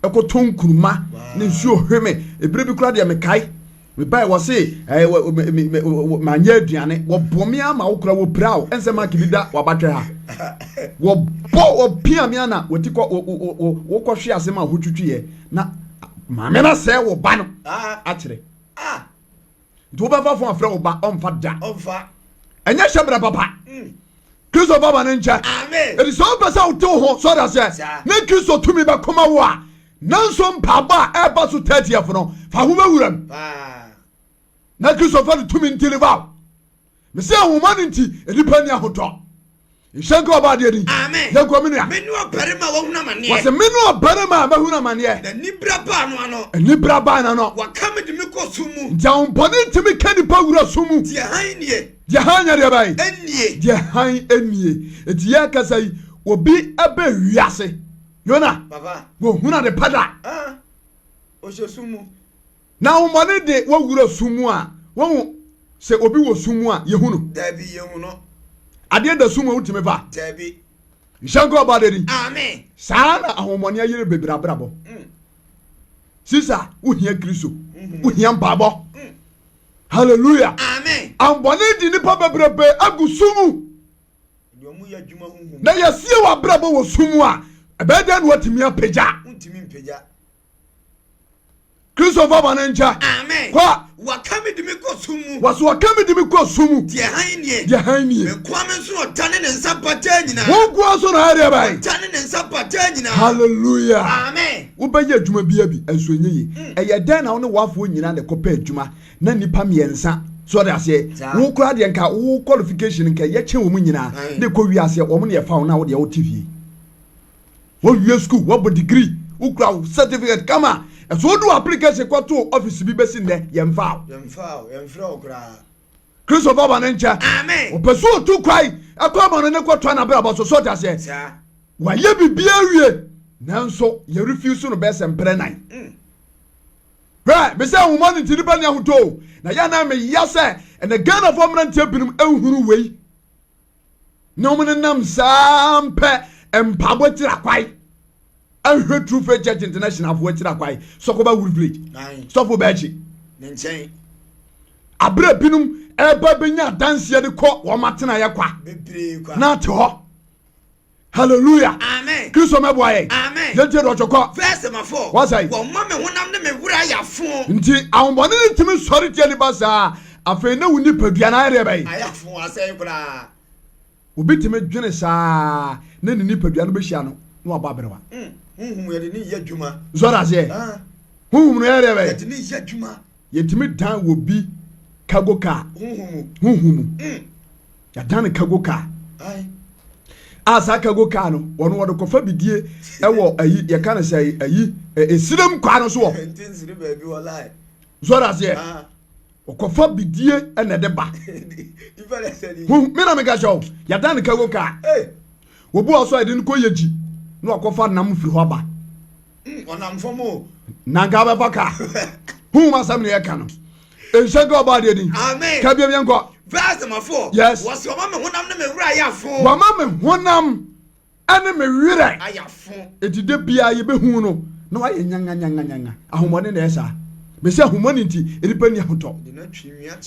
Ɛkɔtɔ nkuruma ne nsuo hwe me. Ebere bi koraa deɛ mekae. Mebae wɔ se manyɛ aduane. Wɔbɔ me ama wo koraa wɔpira wo. Ɛnsɛ mark bi da wabatwɛ ha. Wɔbɔ wɔpia me ana wɔti kɔ wokɔhwe ase ma ho twitwiɛ na maame no sɛ wo ba no akyerɛ. Nti wobɛfa fon afrɛ wo ba ɔmfa da. Ɛnyɛ hyɛ berɛ papa. Mm. Kristo ba ma ne nkyɛ. Ɛti sɛ wopɛ sɛ wote wo ho sɔre aseɛ ne Kristo tumi bɛkɔma wo a nanso mpaabɔ a ɛba so 30th no fa ho bɛwura mu na Kristo fa ne tumi ntiliva wo. Mese ahoma no nti nnipa nni ahotɔ. Nhyɛ nka ɔba adeɛ din. Amen. Yɛnkɔ me nua. Me ne ɔbarima a wahunu amaneɛ. Wɔse me ne ɔbarima a mahunu amaneɛ. Na anibra baa no ano. Anibra baa n'ano. Waka me de me kɔ sum mu. Nti ahombɔne ntumi ka nipa wura sum mu. Deɛ hann nie. Deɛ hann nyɛ deɛ bɛn? Ɛnnie. Deɛ hann ɛnnie. Nti yɛrekasa yi, obi ɛbɛ wiase. Yona. Papa. Wɔhunu ade pa da. Ah. Ɔhyɛ sum mu. Na ahonhommɔne de wɔwura sum mu a, wɔhu sɛ obi wɔ sum mu a, yɛhu no? Dabi, yɛnhu no. Adeɛ da sum mu a, wotumi fa? Dabi. Nhyɛ nka ɔbɔ adeɛ din. Amen. Saa na ahonhommɔne ayere bebree abrabɔ. Mm. Sisa, wohia Kristo. Mm-hmm. Wohia mpaebɔ. Mm. Hallelujah. Amen. Ahonhommɔne de nipa bebrebe agu sum mu. Na yɛsie w'abrabɔ wɔ sum mu a, ɛbɛyɛ dɛn na watumi apagya? Wontumi mpagya. Kristo fa bɔne nkyɛ. Amen. Kɔ. Waka me de me kɔ sum mu. Wɔso wɔka me de me kɔ sum mu. Deɛ hann nie. Deɛ hann nie. Me nkoa me nso na ɔdane ne nsa pataa nyinaa. Wo nkoa nso na ayɛ deɛ bɛn. Ɔdane ne nsa pataa nyinaa. Hallelujah. Amen. Wobɛyɛ adwuma bia bi nso ɛnyɛ yie. Mm. Ɛyɛ dɛn na wo ne w'afoɔ nyinaa na ɛkɔpɛ adwuma na nnipa mmiɛnsa so ɔde aseɛ wo koraa deɛ nka wo qualification nka ɛyɛ kyɛn wɔn nyinaa na ɛkɔ wiaseɛ wɔn na ɛfa wo na wo deɛ wote fie. Wowie sukuu, woabɔ degree, wokura wo certificate kama. Ɛso wode wo application kɔto office bi bɛsi nnɛ, yɛmfaa wo. Yɛmfaa wo, yɛmfrɛ wo koraa. Christopher ba ne nkyɛ. Amen. Ɔpɛ sɛ ɔtu kwan ɛkɔ ama no ne kɔtoa n'abrabɔ so, so ɔte aseɛ? Saa. Wayɛ biribiara awie, nanso yɛ refuse no bɛyɛ sɛ mprɛ nan. Mm. Hwɛ, mesɛ nhoma no nti nipa ni ahotɔ o, na yɛ na meya sɛ ɛnɛ Ghanafoɔ mmeranteɛ binom nhunu wei. Na wɔn nenam saa mpɛ mpaabɔ akyiri akwae ahwɛ True Faith Church International afo akyiri akwae sɔkɔba Wood Village sɔfo bɛɛkyi ne nkyɛn abere binom ɛba bɛnya adanseɛ de kɔ wɔn atenaeɛ kwa bebree kwa na ate hɔ hallelujah amen kristo mɛboa yɛn amen yɛntie deɛ ɔtwekɔ verse number 4 wɔsɛe wɔma me honam ne me werɛ ayɛ afo nti ahobɔne no ntumi sɔre tia nipa saa Afei na wo nipadua no ayɛ deɛ bɛn? Ayɛ afo asɛe koraa. Obi tumi dwene saa na ne nipadua no bɛhyia no na wabɔ aberewa. Mm, honhom yɛde ne yɛ adwuma. Zɔre aseɛ. Ah. Honhom no yɛ deɛ bɛn? Yɛde ne yɛ adwuma. Yɛtumi dan wɔ bi cargo car. Honhom mu. Honhom mu. Mm. Yɛdan no cargo car. Aye. A saa cargo car no wɔn wɔde kɔfa bidie ɛwɔ ayi yɛka no sɛ ayi esirem kwa no so wɔ. Nti nsiri baabi wɔ line. Zɔre aseɛ. Ah. Ɔkɔfa bidie na ɛde ba. Hu me na meka kyerɛ wo, yɛadan no kago kaa. Obi wɔ so a yɛde no kɔ yɛgyi na wakɔfa nam firi hɔ aba. Mm, ɔnam fam o. Na nka bɛfa kaa. Hu ma asɛm na yɛka no. Nhyɛ nka ɔbɔ adeɛ din. Amen. Ka biam yɛnkɔ. Verse number 4. Yes. Wɔsi ɔma me honam ne me werɛ ayɛ afo. Wɔma me honam ɛne me werɛ. Ayɛ afo. Enti da biara yɛbɛhu no na wayɛ nyanganyanganyanga. Ahomɔne na ɛyɛ saa. Mese ahomɔne nti nnipa nni ahotɔ.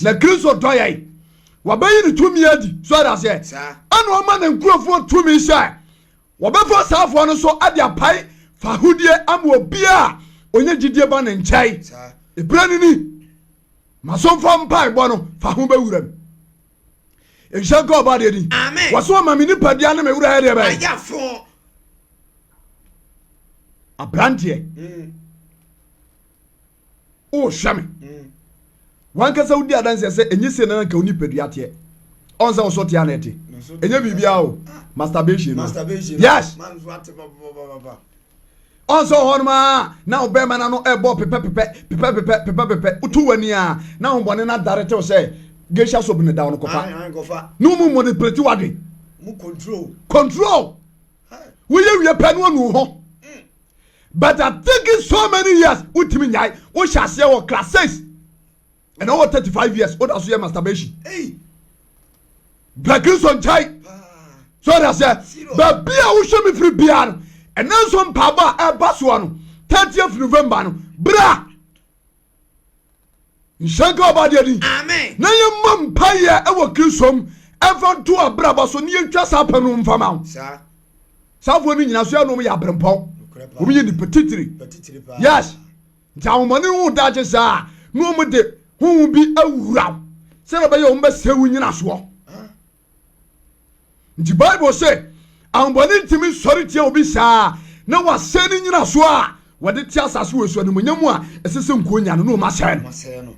Na Kristo dɔ yɛn. Wabɛyi ne tumi adi. So ade aseɛ? Ɛna ɔma ne nkurɔfoɔ tumi sɛ wɔbɛfa saa afoɔ no so de apae fahodie ama obiara a ɔnya gyidie ba ne nkyɛn. Ebere no ni. Masomfoɔ mpaebɔ no fa ho bɛwura mu. Nhyɛ nka ɔbɔ adeɛ din. Amen. Wɔso ɔma me nipadua ne me werɛ ayɛ deɛ bɛyɛ. Ayɛ afo. Aberanteɛ. Wohwɛ me. Wankasa wodi adanseɛ sɛ ɛnyɛ sei na nka wo nipadua teɛ. Ɔn sɛ wosɔ teɛ na ɛte. Ɛnyɛ biribiara o. Masturbation no. Masturbation. Yes. Man so ate papapapa. Ɔn sɛ ɔhɔ nom a na ɔbɛrima no ano ɛbɔ pepɛpepɛ pepɛpepɛ pepɛpepɛ wotu w'ani a na ahobɔne no adare tew sɛ geisha soap ne da no kɔfa. Kɔfa. Ne mu manipulate w'adwen. Mu control. Control. Woyɛ wie pɛ no anu ho. But I taking so many years wotumi nyae wohyɛ aseɛ wɔ class 6 ɛna wɔ 35 years woda so yɛ masturbation. Hey. Bra Kristo nkyɛn. So ɔda sɛ baabi a wohwɛ me firi biara no ɛnɛ nso mpaabɔ a ɛba soɔ no 30th November no bra nhyɛnka ɔba adeɛ din Amen. na yɛmmɔ mpayɛ ɛwɔ Kristo mu ɛmfa nto abrabɔ so ne yɛntwa saa pɛ no mfa ma wo. Saa. Saafoɔ no nyina so yɛ nom yɛ aberempɔn. Nokorɛ paa. Wɔn yɛ nipa titiri. Patitiri paa. Yes. Nti ahomɔne ho daakye saa na wɔn de honhom bi awura wo sɛdeɛ ɔbɛyɛ wɔn bɛsɛe wo nyinasoɔ. Nti Bible sɛ ahomɔne ntumi nsɔre tia obi saa na wasɛe ne nyinasoɔ a wɔde te asase wɔ so animonyam a ɛsɛ sɛ nkuo nya no na wɔn asɛe no. Masɛe no.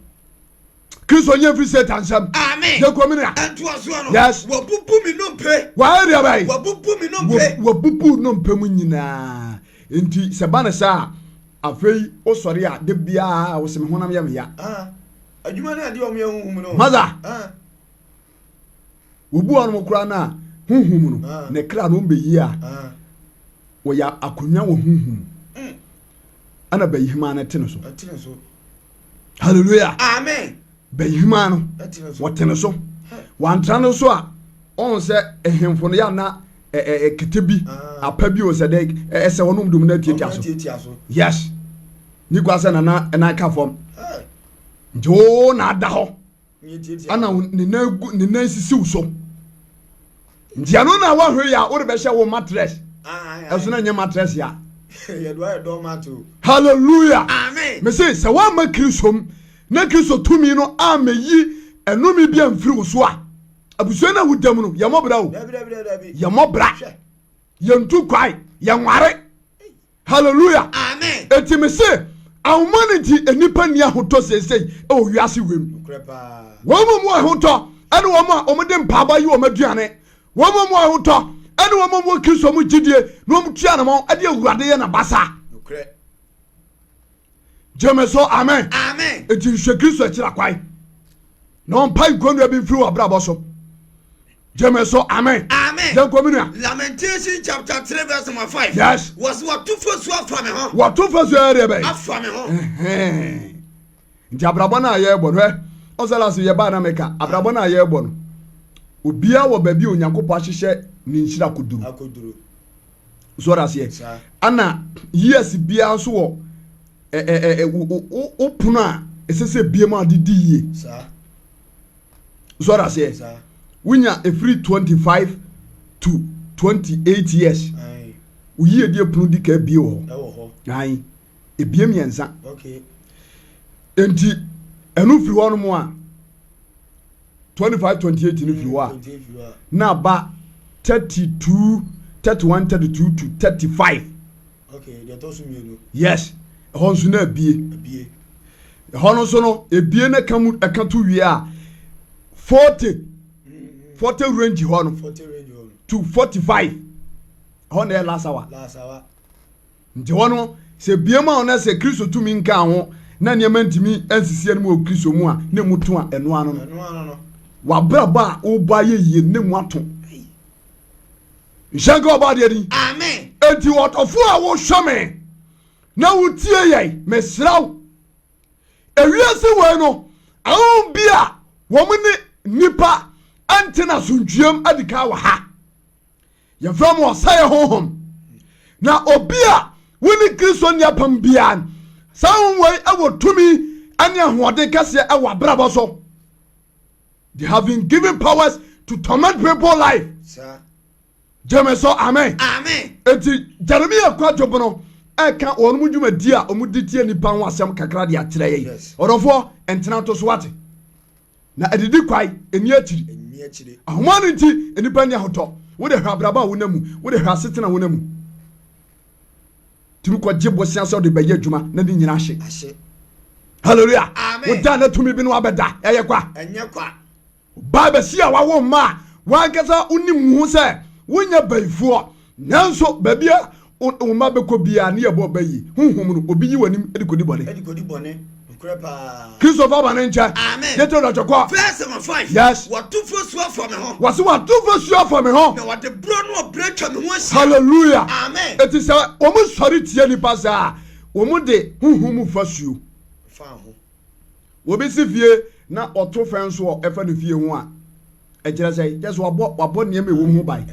Kristo nyɛ mfiri Satan nsam. Amen. Yɛnkɔ mi nua. Ɛntoasoɔ no. Yes. Wabubu me nnompe. Wɔayɛ deɛ bɛyɛ. Wabubu me nnompe. Wabubu nnompe mu nyinaa. Nti sɛ ba ne saa a afei wosɔre a de biara wosɛ me honam yɛ me ya. Ah. Adwuma no adeɛ ɔmo yɛ huhum no. Mother. Ah. Obu a ɔnom koraa no a honhom no Ah. ne kra no ɔmbɛyi a Ah. wɔyɛ akonnwa wɔ honhom ɛna bɛyihima no te ne so. Ɛtene so. Hallelujah. Amen. Bɛyihima no Ɛtene so. wɔte ne so. Wantra no so a ɔn sɛ ahemfo no yɛ ana kete bi Ah. apa bi o sɛ dɛ ɛsɛ hɔ nom dom no atiatia Ɔmo so. atiatia so. Yes. Ni kwa sɛ nana ɛnan ka fam. Hey. Nti o na ada hɔ. Nye tiatia. Ana ne nan gu ne nan sisi wo so. Nti ɛno na wahwɛ yi a wode bɛhyɛ wo mattress. Ah, ah, Ɛso na nyɛ mattress ya. Yɛde ayɛ doormat o. Hallelujah. Amen. Me se sɛ woamma Kristo mu na Kristo tumi no ammɛyi ɛnome bi amfiri wo so a abusua no a woda mu no yɛmmɔ bra o. Dabi dabi dabi dabi. Yɛmmɔ bra. Hwɛ. Yɛntu kwae. Yɛnware. Hallelujah. Amen. Enti me se ahomane nti nnipa nni ahotɔ seesei ɛwɔ wiase wei mu. Nokorɛ paa. Wɔn mu mu ahotɔ ɛne wɔn a wɔde mpaabɔ yi wɔn aduane. Wɔn mu mu ahotɔ ɛne wɔn mu wɔ Kristo mu gyidie na wɔn tua ne wɔn ɛde Awurade yɛ n'abasa. Nokorɛ. Gyeme so amen. Amen. Enti nhwɛ Kristo akyiri akwan na ɔmpa nkonnwa bi mfiri wɔ abrabɔ so. Gyeme so amen. Amen. Yɛnkɔ mi nua. Lamentation chapter 3 verse number 5. Yes. Wɔsi wɔto fosu afa me ho. Wɔto fa so yɛ deɛ bɛyɛ. Afa me ho. Ɛhɛn. Nti abrabɔ no a yɛrebɔ no hwɛ ɔsɛ lase yɛbaa na meka abrabɔ no a yɛrebɔ no obiara wɔ baabi a Onyankopɔn ahyehyɛ ne nhyira koduru. Akoduro. So ɔda aseɛ. Saa. Ana years biara nso wɔ ɛ ɛ ɛ wo wo pono a ɛsɛ sɛ bie mu a de di yie. Saa. So ɔda aseɛ. Saa. Wonya ɛfiri 25 to 28 years. Ayi. Wo yiedie pono di ka bie wɔ hɔ. Ɛwɔ hɔ. Ayi. Ebie mmiɛnsa. Okay. Nti ɛno firi hɔ nom a 25 28 no firi hɔ a 28 firi hɔ a. na aba 32 31 32 to 35. Okay, deɛ ɛtɔ so mmienu. Yes. Ɛhɔ nso na ebie. Ebie. Ɛhɔ no nso no ebie na ɛka mu ɛka to wie a 40 40 range hɔ no 40 range hɔ no. to 45 ɛhɔ na ɛyɛ last hour. Last hour. Nti hɔ no sɛ bie mu a ɔno sɛ Kristo tumi nka ho na nneɛma ntumi nsisi anim wɔ Kristo mu a na emu to a ɛno ano no. Ɛno ano no. Wabrabɔ a wobɔ ayɛ yie na emu ato. Nhyɛnka ɔbɔ adeɛ din. Amen. Enti ɔdɔfo a wohwɛ me na wotie yɛn mesrɛ wo. Ewiase wei no ahom bi a wɔn ne nipa ɛnte na asomdwoem adi kan wɔ ha. Yɛfrɛ mo ɔsɛe honhom. Na obi a wone Kristo nni apam biara no, saa honhom wei ɛwɔ tumi ne ahoɔden kɛseɛ ɛwɔ abrabɔ so. They have been given powers to torment people life. Saa. Gyeme so amen. Amen. Enti Jeremia kwadwobo no ɛka wɔn mu dwumadi a wɔn de tie nipa ho asɛm kakra de akyerɛ yɛn. Yes. Ɔdɔfoɔ ntena to so ate. Na adidi kwae, ɛnni akyiri. Ahoma no nti, nnipa nni ahotɔ. Wode hwɛ abrabɔ a wonam mu, wode hwɛ asetena a wonam mu. Tumi kɔgye bosea sɛ wode bɛyɛ adwuma na ne nyina ahye. Hallelujah. Woda na tumi bi no abɛda, ɛyɛ kwa. Ɛnyɛ kwa. Ɔbaa basia a wawo mma a w'ankasa wonim wo ho sɛ wonyɛ bayifoɔ, nanso baabi a wo mma bɛkɔ biara ne yɛbɔ ɔba yi, honhom no, obi yi w'anim de kɔdi bɔne. De kɔdi bɔne, nokorɛ paa. Christopher ba ne nkyɛn. Amen. Yɛte ɔdɔtɔ kɔ. Verse number 5. Yes. Wɔto fasuo afa me ho. Wɔse wɔato fasuo afa me ho. Na wɔde borɔ ne ɔbrɛ atwa me ho ahyia. Hallelujah. Amen. Eti sɛ wɔn sɔre tia nipa saa a, wɔn de honhom mu fasuo. Fa ho. Obi si fie na ɔto fɛn so ɛfa ne fie ho a, ɛkyerɛ sɛ kyerɛ sɛ wabɔ wabɔ nneɛma ɛwɔ mu ho ban.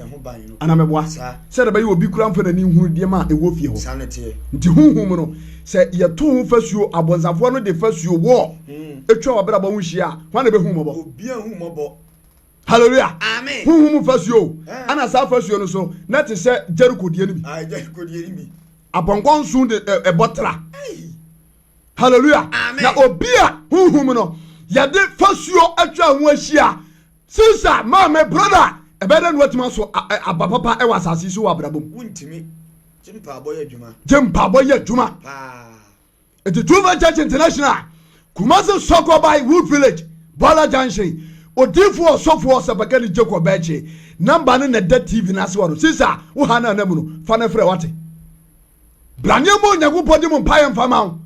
Anaa mɛboa? Sɛdeɛ ɛbɛyɛ obi kura mfa n'ani nhunu nneɛma a ɛwɔ fie hɔ. Nti honhom no, sɛ yɛto ho fasuo, abɔnsafoɔ no de fasuo wɔ atwa w'abrabɔ ho hyia a, hwan na ɛbɛhu mmɔbɔ? Hallelujah. Honhom mu fasuo. Ɛna saa fasuo no so na te sɛ Jericho deɛ no bi. Apɔnkɔ nson de ɛbɔ tra. Hallelujah. Amen. Na obi a honhom no yɛde fasuo atwa ho ahyia sister maame brother ɛbɛyɛ dɛ na watumi aso aba papa ɛwɔ asase so wɔ abrabɔ mu. Wontumi. Gye mpaabɔ yɛ adwuma. Gye mpaabɔ yɛ adwuma. Paa. Nti True Faith Church International Kumasi Sɔkɔban Wood Village Bɔla Junction odiifoɔ ɔsɔfoɔ ɔsɛpakani Jacob Bɛkye namba no na ɛda TV no ase hɔ no sister wo ha no anamu no fa no frɛ wate. Bra na yɛmmɔ Onyankopɔn din mu mpaeɛ mfa ma wo,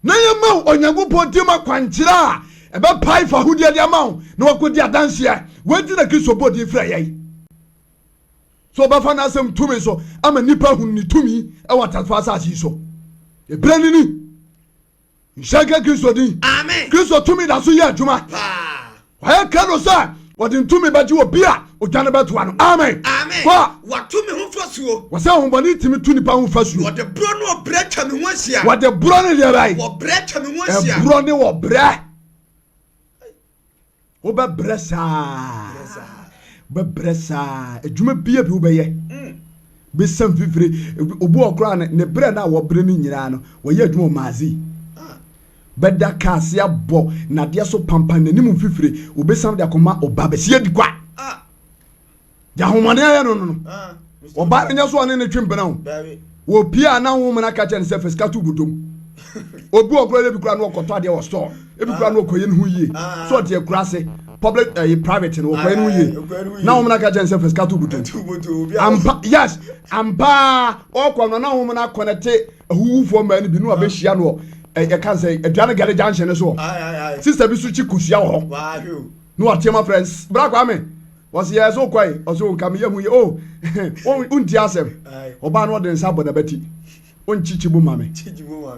na yɛmma wo Onyankopɔn din mu akwankyerɛ a ɛbɛpae fahodeɛ de ama wo na wakɔdi adanseɛ. Wei nti na Kristo bɔɔ din frɛ yɛn. So ɔbɛfa n'asɛm tumi so ama nnipa ahunu ne tumi wɔ ateasefoɔ asase yi so. Ɛberɛ no ni. Nhyira nka Kristo din. Amen. Kristo tumi da so yɛ adwuma. Paa. Wayɛ krado sɛ wɔde ntumi bɛgye obi a ogya no bɛtoa no. Amen. Amen. Kɔ. Wato me ho fasuo. Wɔsɛ ahobɔne tumi to nipa ho fasuo. Wɔde borɔ ne ɔbrɛ atwa me ho ahyia. Wɔde borɔ ne deɛ bɛn? Wɔbrɛ atwa me ho ahyia. Ɛborɔ ne wɔbrɛ. Wobɛbrɛ saa. Wobɛbrɛ saa. Adwuma bia bi wobɛyɛ. Mm. Bɛsa mfifire. Obi wɔ koraa ne brɛ no a wɔbrɛ no nyinaa no, wɔyɛ adwuma wɔ maazi. Ah. Bɛda kaa ase abɔ nadeɛ so pampan n'anim mfifire. Obɛsan de akɔma ɔba bɛsi adi kwa. Ah. Deɛ ahomɔne ayɛ no no no. Ah, Ɔbaa no nyɛ so ɔne ne twe mpena o. Wɔpie a na honhom no aka kyerɛ no sɛ fa sika to bɔtɔm. Obi wɔ koraa ebi koraa no ɔkɔtɔ adeɛ wɔ store. Ebi koraa no ɔkɔyɛ ne ho yie. So ɔte akura ase public ɛyi eh, private no ɔkɔyɛ ne ho yie. Na honhom no aka kyerɛ no sɛ fa sika to bɔtɔm. Ampa yes ampa ɔkɔ no na honhom no akɔnɛte ahuhufoɔ mmaa no bi na wabɛhyia no wɔ ɛka sɛ aduane gɛre junction no so. Sister bi so kyi kosua wɔ hɔ. Na wateɛ ma frɛ bra Kwame. Wɔsi yɛ so kɔe ɔsi o nka meyɛ ho yɛ o wonti asɛm ɔbaa no ɔde nsa bɔ n'abati onkyikyi bo ma me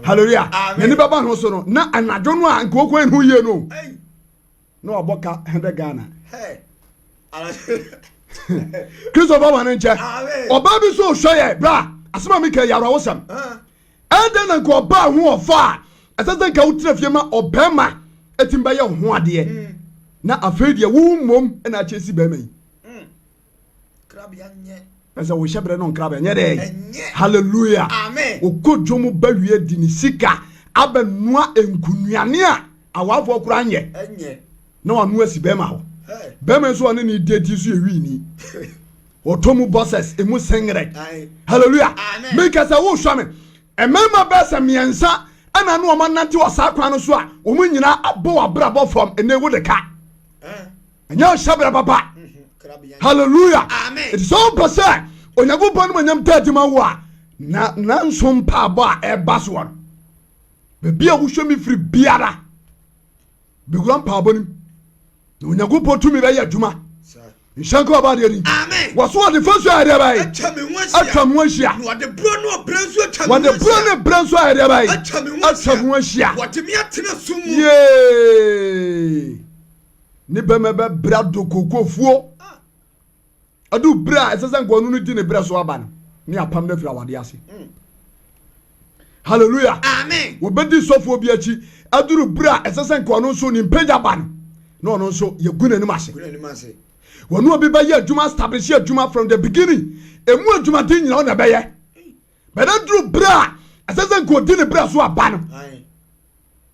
hallelujah n'ani bɛba ho so no na anadwo no a nka ɔkɔ ho yie no na wabɔ ka 100 Ghana Christopher wa ne nkyɛ ɔbaa bi so ɔhwɛ yɛ bra asɛm a meka yɛ awerɛhosɛm ɛdɛn na nka ɔbaa ho ɔfa a ɛsɛ sɛ nka wotena fie ma ɔbɛrima ɛtumi bɛyɛ ho adeɛ mm. na afei deɛ wo mmom na akyɛ si bɛrima yi mm. ɛsɛ wohyɛ berɛ no nkrabea nyɛ dɛ hallelujah wokɔ dwom ba wie di ne sika abɛnoa nkunuane a awaafoɔ koraa nyɛ na wano asi bɛrima hɔ bɛrima nso ɔne ne date so yɛ wiini ɔtɔ mu bosses emu singlet hallelujah meka sɛ wohwɛ me mmarima bɛɛ sɛ mmiɛnsa ɛna ne wɔn anante wɔ saa kwan no so a wɔn nyinaa abɔ wɔ abrabɔ fam ɛnɛ wo de ka ɛnyɛ ɔhyɛ papa hallelujah ɛti sɛ wopɛ sɛ Onyankopɔn no manyam ta adwuma wo a na nanso mpaabɔ a ɛba soɔ no baabi a wohwɛ me firi biara bɛwura mpaabɔ no mu na Onyankopɔn tumi bɛyɛ adwuma nhyɛ nka ɔba adeɛ ni wɔso wɔde fa so ayɛdeɛ bɛyɛ atwa me ho ahyia wɔde borɔ ne ɔbrɛ nso atwa me ho ahyia wɔde borɔ ne brɛ nso ayɛdeɛ bɛyɛ atwa me ho ahyia wɔde me atena sum mu yee ne bɛmɛ bɛbrɛ do kokofuo Adu bere a ɛsɛ sɛ nka ɔno no di ne berɛ so aba no, ne apam no afiri awadeɛ ase. Mm. Hallelujah. Amen. Wɔbɛdi sɔfoɔ bi akyi aduru bere a ɛsɛ sɛ nka ɔno nso ne mpagya ba no, na ɔno nso yɛgu n'anim ase. Wɔne obi bɛyɛ adwuma establish adwuma from the beginning. Emu adwumaden nyina ɔna ɛbɛyɛ. Bɛdɛ duru bere a ɛsɛ sɛ nka ɔdi ne berɛ so aba no.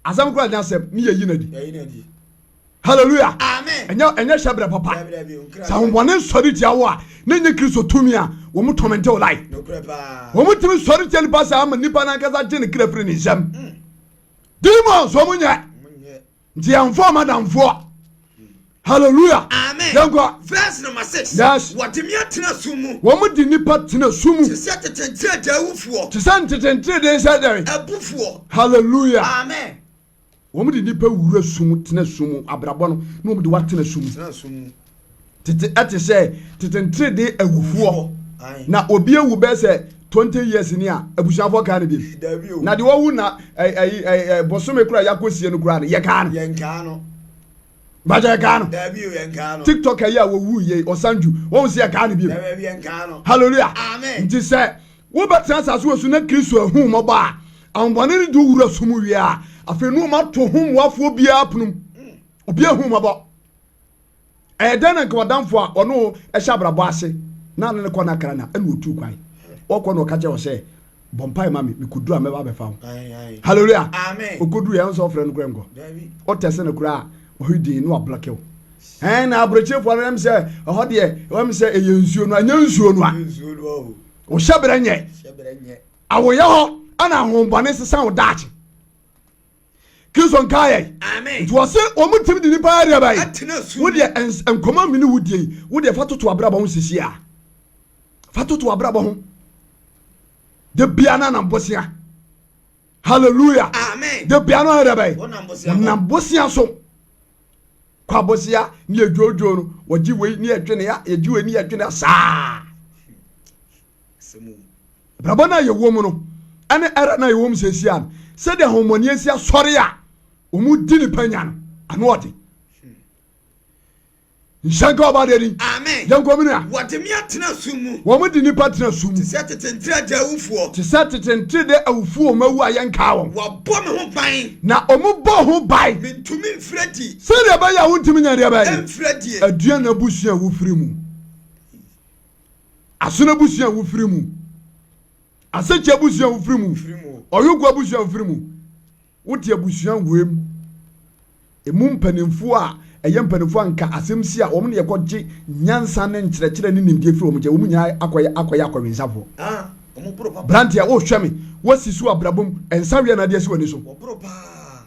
Asɛm koraa nyɛ asɛm ne yɛyi no adi. Hallelujah. Amen. Ɛnyɛ ɛnyɛ hyɛbrɛ papa. Dabi dabi nkira. Sɛ ahombɔne sɔre tia wo a, na ɛnyɛ Kristo tumi a wɔn tɔmɛnte wo life. Nokorɛ paa. Wɔn tumi sɔre tia nipa saa ama nipa n'ankasa gye ne kra firi ne nsam. Demons wɔn nyɛ. Wɔn nyɛ. Nti yɛnfa wɔn adamfoɔ. Hallelujah. Amen. Yɛnkɔ. Verse number 6. Yes. Wɔde me atena sum mu. Wɔn de nipa tena sum mu. Te sɛ tete ntiredee awufoɔ. Te sɛ ntete ntiredee sɛ dɛn? Abufoɔ. Hallelujah. Amen. Wɔn de nipa wura sum tena sum mu abrabɔ no na wɔn de watena sum mu. Tena sum mu. Tete ɛte sɛ tete ntiredee awufoɔ. Aye. Na obi awu bɛyɛ sɛ 20 years ni a abusuafoɔ kaa no bi. Dabi o. Na deɛ wawu na ɛyi ɛyi bosome kura yakɔsie no kura no yɛ kaa no. Yɛn kaa no. Bàjẹ́ yɛ kaa no. Dabi o yɛn kaa no. TikTok yi a wɔwu yie ɔsanju wɔn si yɛ kaa no bi. Dabi yɛn kaa no. Hallelujah. Amen. Nti sɛ wobɛtena asase wɔ so na Kristo ahu mmɔbɔ a ahobɔne no de wura sum wie a afei ne wɔn ato ho mmoafoɔ biara pono mu. Obi ahu mmɔbɔ. Ɛyɛ dɛn na nka ɔdamfo a ɔno ɛhyɛ abrabɔ ase na ne ne kɔ n'akra na ɛna otu kwan. Ɔkɔ na ɔka kyerɛ wɔ sɛ bɔ mpae ma me mekɔduru a mɛba abɛfa wo. Aye aye. Hallelujah. Amen. Ɔkɔduru yɛ nso ɔfrɛ no kora nkɔ. Dabi. Ɔtɛse no koraa ɔhwe din na wablɔke wo. Ɛn na aburokyerefoɔ no ɛm sɛ ɛhɔ deɛ ɛm sɛ ɛyɛ nsuo no ɛnyɛ nsuo no a. Nsuo no o. Ɔhyɛ berɛ nyɛ. Hyɛ berɛ nyɛ. Awoyɛ hɔ ɛna ahombɔne sesa wo daakye. Kristo nka yɛ. Amen. Nti wɔse wɔn timi de nipa adeɛ bɛyi. Atena sum Wo deɛ nkɔmɔ mi ne wo die yi, wo deɛ fa toto abrabɔ ho sisi a. Fa toto abrabɔ ho. De bia na nam bosea. Hallelujah. Amen. De bia no ayɛ dɛ bɛyi. Wɔnam bosea so. Wɔnam bosea so. Kɔ abosea ne yɛ dwoodwoo no, wɔgye wei ne yɛ dwene ya, yɛgye wei ne yɛ dwene ya saa. Sɛmu. Abrabɔ no a yɛwɔ mu no, ɛne ɛra no a yɛwɔ mu seesia no, sɛdeɛ ahommɔne asi asɔre a wɔn di nipa nya no, ano ɔde. Nhyɛ nka ɔba deɛ ni. Amen. Yɛn kɔ mi nua. Wɔde me atena sum mu. Wɔn di nipa tena sum mu. Te sɛ tete ntiredee awufoɔ. Te sɛ tete ntiredee awufoɔ wɔn awu a yɛn kaa wɔn. Wɔabɔ me ho ban. Na wɔn bɔ ho ban. Mentumi mfiri adi. Sɛdeɛ ɛbɛyɛ a wontumi nya deɛ bɛyɛ. Mfiri adie. Aduan abusua a wofiri mu. Asono abusua a wofiri mu. Asekye abusua a wofiri mu. Ɔyoko abusua a wofiri mu. Wote abusua wei mu. Emu mpanimfoɔ a ɛyɛ mpanimfoɔ a nka asɛm si a wɔn ne yɛkɔgye nyansa ne nkyerɛkyerɛ ne nimdeɛ firi wɔn nkyɛn. Wɔn nyinaa akɔyɛ akɔyɛ akɔwensafoɔ. Ah, wɔn boro papa. Branteɛ a wohwɛ me, woasi so abrabɔ mu, nsa wia na adeɛ asi w'ani so. Wɔboro paa.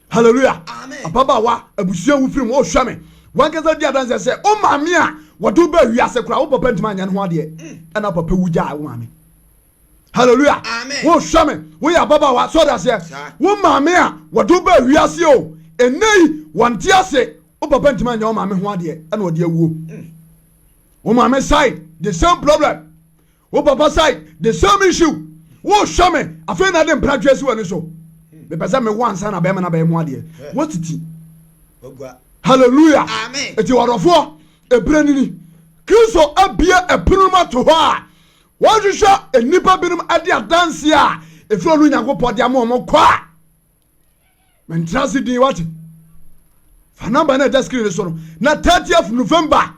Hallelujah. Amen. Ababaawa, abusua wofiri mu, wohwɛ me. Wankasa di adanseɛ sɛ wo maame a wɔde wo baa wiase koraa, wo papa ntumi anyɛ ne ho adeɛ. Ɛna papa wu gyaa wo maame. Hallelujah. Amen. Wohwɛ me, woyɛ ababaawa, sɛ ɔde aseɛ. Saa. Wo maame a wɔde wo baa wiase o, ɛnnɛ yi wɔnte ase, wo papa ntumi anyɛ wo maame ho adeɛ, ɛna ɔde awuo. Wo maame side, the same problem. Wo papa side, the same issue. Wohwɛ me, afei na de mpratwe asi w'ani so. Mepɛ sɛ mewo ansa na bɛrima na bɛyɛ ho adeɛ. Wotiti. Wagua. Hallelujah. Amen. Eti wɔdɔfoɔ, ebere nini. Kristo abie ɛpono mu ato hɔ a wɔhwehwɛ nnipa binom de adanse a efiri ɔno Nyankopɔn de ama wɔn kɔ a. Mentena ase din wate. Fa namba na ɛda screen so no. Na 30th November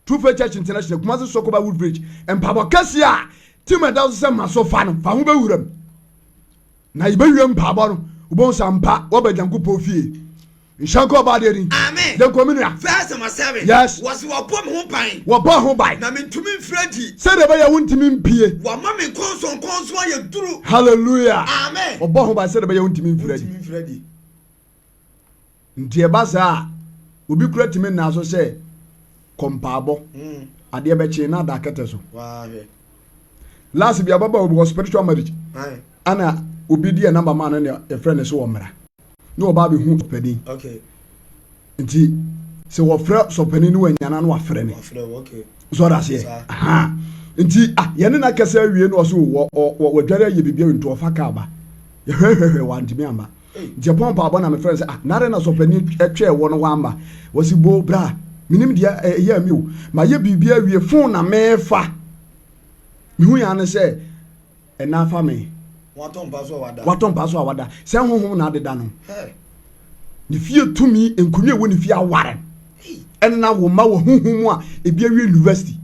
True Faith Church International Kumasi Sokoba Woodbridge mpaebɔ kɛseɛ a team ɛda so sɛ ma so fa no fa ho bɛwura mu. Na yɛbɛwie mpaebɔ no wobɛhu sɛ ampa wɔba Nyankopɔn fie. Nhyɛ nka ɔba adeɛ ni. Amen. Yɛnkɔ me nua. Verse number 7. Yes. Wɔsi wɔbɔ me ho ban. Wɔbɔ ho ban. Na mentumi mfiri adi. Sɛdeɛ ɛbɛyɛ wontumi mpie. Wɔama me nkɔnsɔnkɔnsɔn ayɛ duru. Hallelujah. Amen. Wɔbɔ ho ban sɛdeɛ ɛbɛyɛ wontumi mfiri adi. Wontumi mfiri adi. Nti ɛba saa a obi kura tumi nna so sɛ kɔmpaabɔ. Adeɛ bɛkye na ada akɛtɛ so. Wahwɛ. Last bi ababaawa bi wɔ spiritual marriage. Aye. Ana obi di number maa no na yɛfrɛ no so wɔ mmara. Na ɔba abɛhu ɔpanin. Okay. Nti sɛ wɔfrɛ sɔpanin no wanyana na wafrɛ ne. Wafrɛ wo okay. So ɔda aseɛ. Saa. Aha. Nti ah yɛne na kɛsɛ awie no ɔso wɔ wɔ wɔdware ayɛ biribi awie nti ɔfa kaa ba. Yɛhwɛhwɛhwɛ wantumi amma. Nti ɛpɔn mpaabɔ na mefrɛ no sɛ ah nare na sɔpanin twɛɛ wɔ no wamba. Wɔsi bo bra menim deɛ ɛyɛ mi o. Mayɛ biribi awie phone na mefa. Mehu yɛn ano sɛ ɛna afa me. Watɔ mpa so a wada. Watɔ mpa so a wada. Sɛ honhom na adeda no. Hey. Ne fie tumi nkonnwa ɛwɔ ne fie aware. Ɛna wo mma wɔ honhom mu a ebi awie university.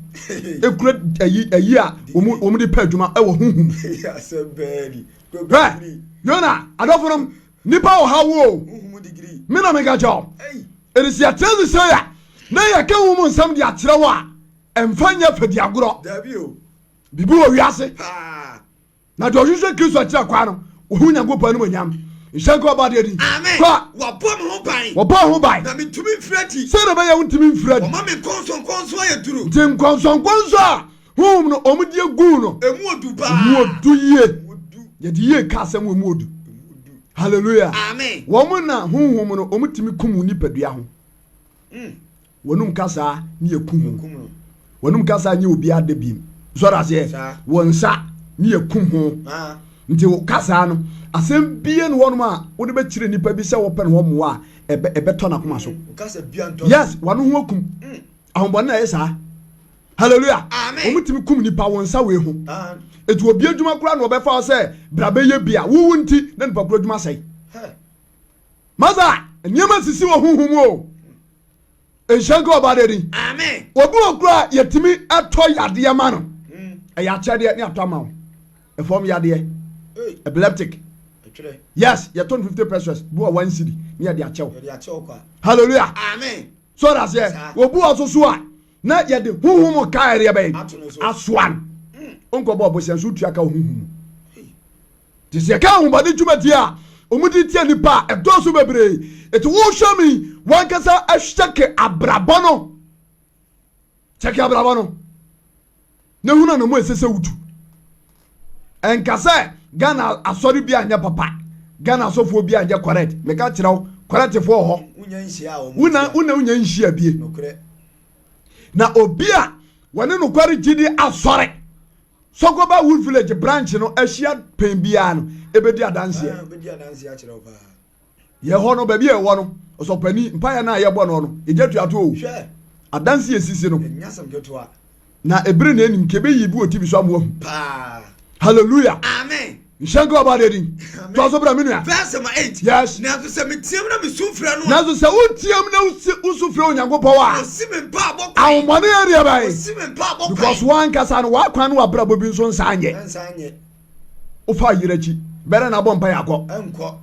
Ekura ayi ayi a wɔn wɔn de pɛ adwuma ɛwɔ honhom. Asɛm bɛɛ ni. Hwɛ Yona adɔfo nom nipa wɔ ha wo o. Honhom degree. Me na meka kyerɛ wo. Hey. Ɛde sɛ yɛtena ase sɛ a na yɛka ho mu nsɛm de akyerɛ wo a, ɛmfa nyɛ fadiagorɔ. Biribi wɔ wiase. Na deɛ ɔhwehwɛ Kristo akyerɛ kwan no, ɔhu Nyankopɔn animuonyam. Nhyɛ nka ɔba adeɛ din. Amen. Kɔ. Wɔbɔ me ho ban. Wɔbɔ ho ban. Na mentumi mfiri adi. Sɛdeɛ ɛbɛyɛ wontumi mfiri adi. Wɔma me nkɔnsɔnkɔnsɔn ayɛ duru. Nti nkɔnsɔnkɔnsɔn a honhom no wɔn de agu no. Emu odu paa. Emu odu yie. Yɛde yie ka asɛm wɔ emu odu. Hallelujah. Amen. Wɔn na honhom no wɔn tumi kum nipadua ho. Wɔnum kasa ne yɛ kum ho. Wɔnum kasa nye obi ade biem. Sɔrɔ aseɛ. Wɔn nsa ne yɛ kum ho. Nti wo kasa no asɛm bie no wɔnom a wode bɛkyerɛ nipa bi sɛ wɔpɛ no hɔ mmoa a ɛbɛtɔ n'akoma so. Yes, wɔn ho akum. Ahobɔne na ɛyɛ saa. Hallelujah. Amen. Wɔn tumi kum nipa wɔn nsa wei ho. Eti obi adwuma koraa na ɔbɛfa sɛ bra bɛyɛ bi a wowu nti na nipa koro adwuma sɛe. Masa nneɛma sisi wɔ honhom mu o. Nhyɛ nka ɔba de din. Amen. Obi wɔ koraa yɛtumi ɛtɔ yadeɛ ma no. Ɛyɛ akyɛdeɛ ne atɔ ama wo. Ɛfɔm yadeɛ. Epileptic. Yes, yɛtɔ no 50 pesos bi wɔ 1 cedi ne yɛde akyɛw. Hallelujah. Amen. So ɔda aseɛ. Obi wɔ so so a na yɛde honhom ka ɛdeɛ bɛyɛ asoa no. Nkɔbɔ ɔbɔhyɛ nso tua ka honhom mu. Te sɛ yɛka ahobɔne dwumadi a wɔde tia nnipa a ɛdɔɔso bebree. Eti wohwɛ mi wankasa kyɛke abrabɔ no. Kyɛke abrabɔ no. Na hunu na mo ɛsɛ sɛ wotu. Ɛnka sɛ Ghana asɔre bi anyɛ papa. Ghana asɔfoɔ bi anyɛ correct. Meka kyerɛ wo, correctfoɔ wɔ hɔ. Wona wona wonya nhyia bie. Na obi a wɔne nokware gyidi asɔre Sokoba Wood Village branch no ahyia pɛn biara no ebedi adanseɛ. Yɛ hɔ no baabi a ɛwɔ no ɔsɔpani mpaeɛ no a yɛbɔ no no yɛgya tuato o. Adanseɛ esisi no. Na ebere na enim kebe yi bi wɔ TV so amu ahu. Hallelujah. Amen. Nhyɛ nka ɔba adeɛ din. Toa so bra me nua. Verse number 8. Yes. Nanso sɛ meteam na mesu frɛ no a. Nanso sɛ woteam na wosu frɛ Onyankopɔn a. Ɔsi me mpaabɔ kwan. Ahomɔne yɛ deɛ bɛn. Ɔsi me mpaabɔ kwan. Because wankasa no w'akwan ne w'abrabɔ bi nso nsa nyɛ. Nsa nyɛ. Wofa yere akyi bɛrɛ na abɔ mpa yɛ akɔ. Ɛnkɔ.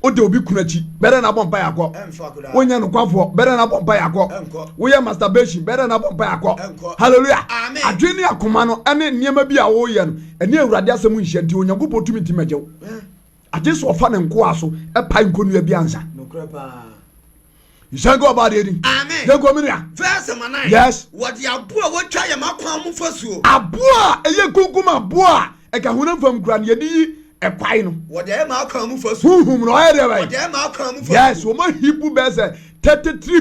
Wode obi kunu akyi bɛrɛ na abɔ mpa yɛ akɔ. Wonyɛ nokwafoɔ bɛrɛ na abɔ mpa yɛ akɔ. Woyɛ masturbation bɛrɛ na abɔ mpa yɛ akɔ. Hallelujah. Adwene ne akoma no ɛne nneɛma bi a woyɛ no ɛne Awurade asɛm nhyia nti Onyankopɔn tumi nti mɛgye wo. Agye sɛ ɔfa ne nkoa so ɛpae nkonnua bi ansa. Nhyɛ nka ɔba adeɛ ni. Amen. Yɛn kɔ mi nua. Verse number 9. Yes. Wɔde aboa a wɔatwa yɛn akwan mu fasuo. Aboa a ɛyɛ kunkum aboa a ɛka honam fam kura no yɛde yi ɛkwae no. Wɔde ayɛ m'akwan mu fasuo. Honhom no ɔyɛ deɛ bɛyɛ. Wɔde ayɛ m'akwan mu fasuo. Yes, wɔn ahibu bɛyɛ sɛ 33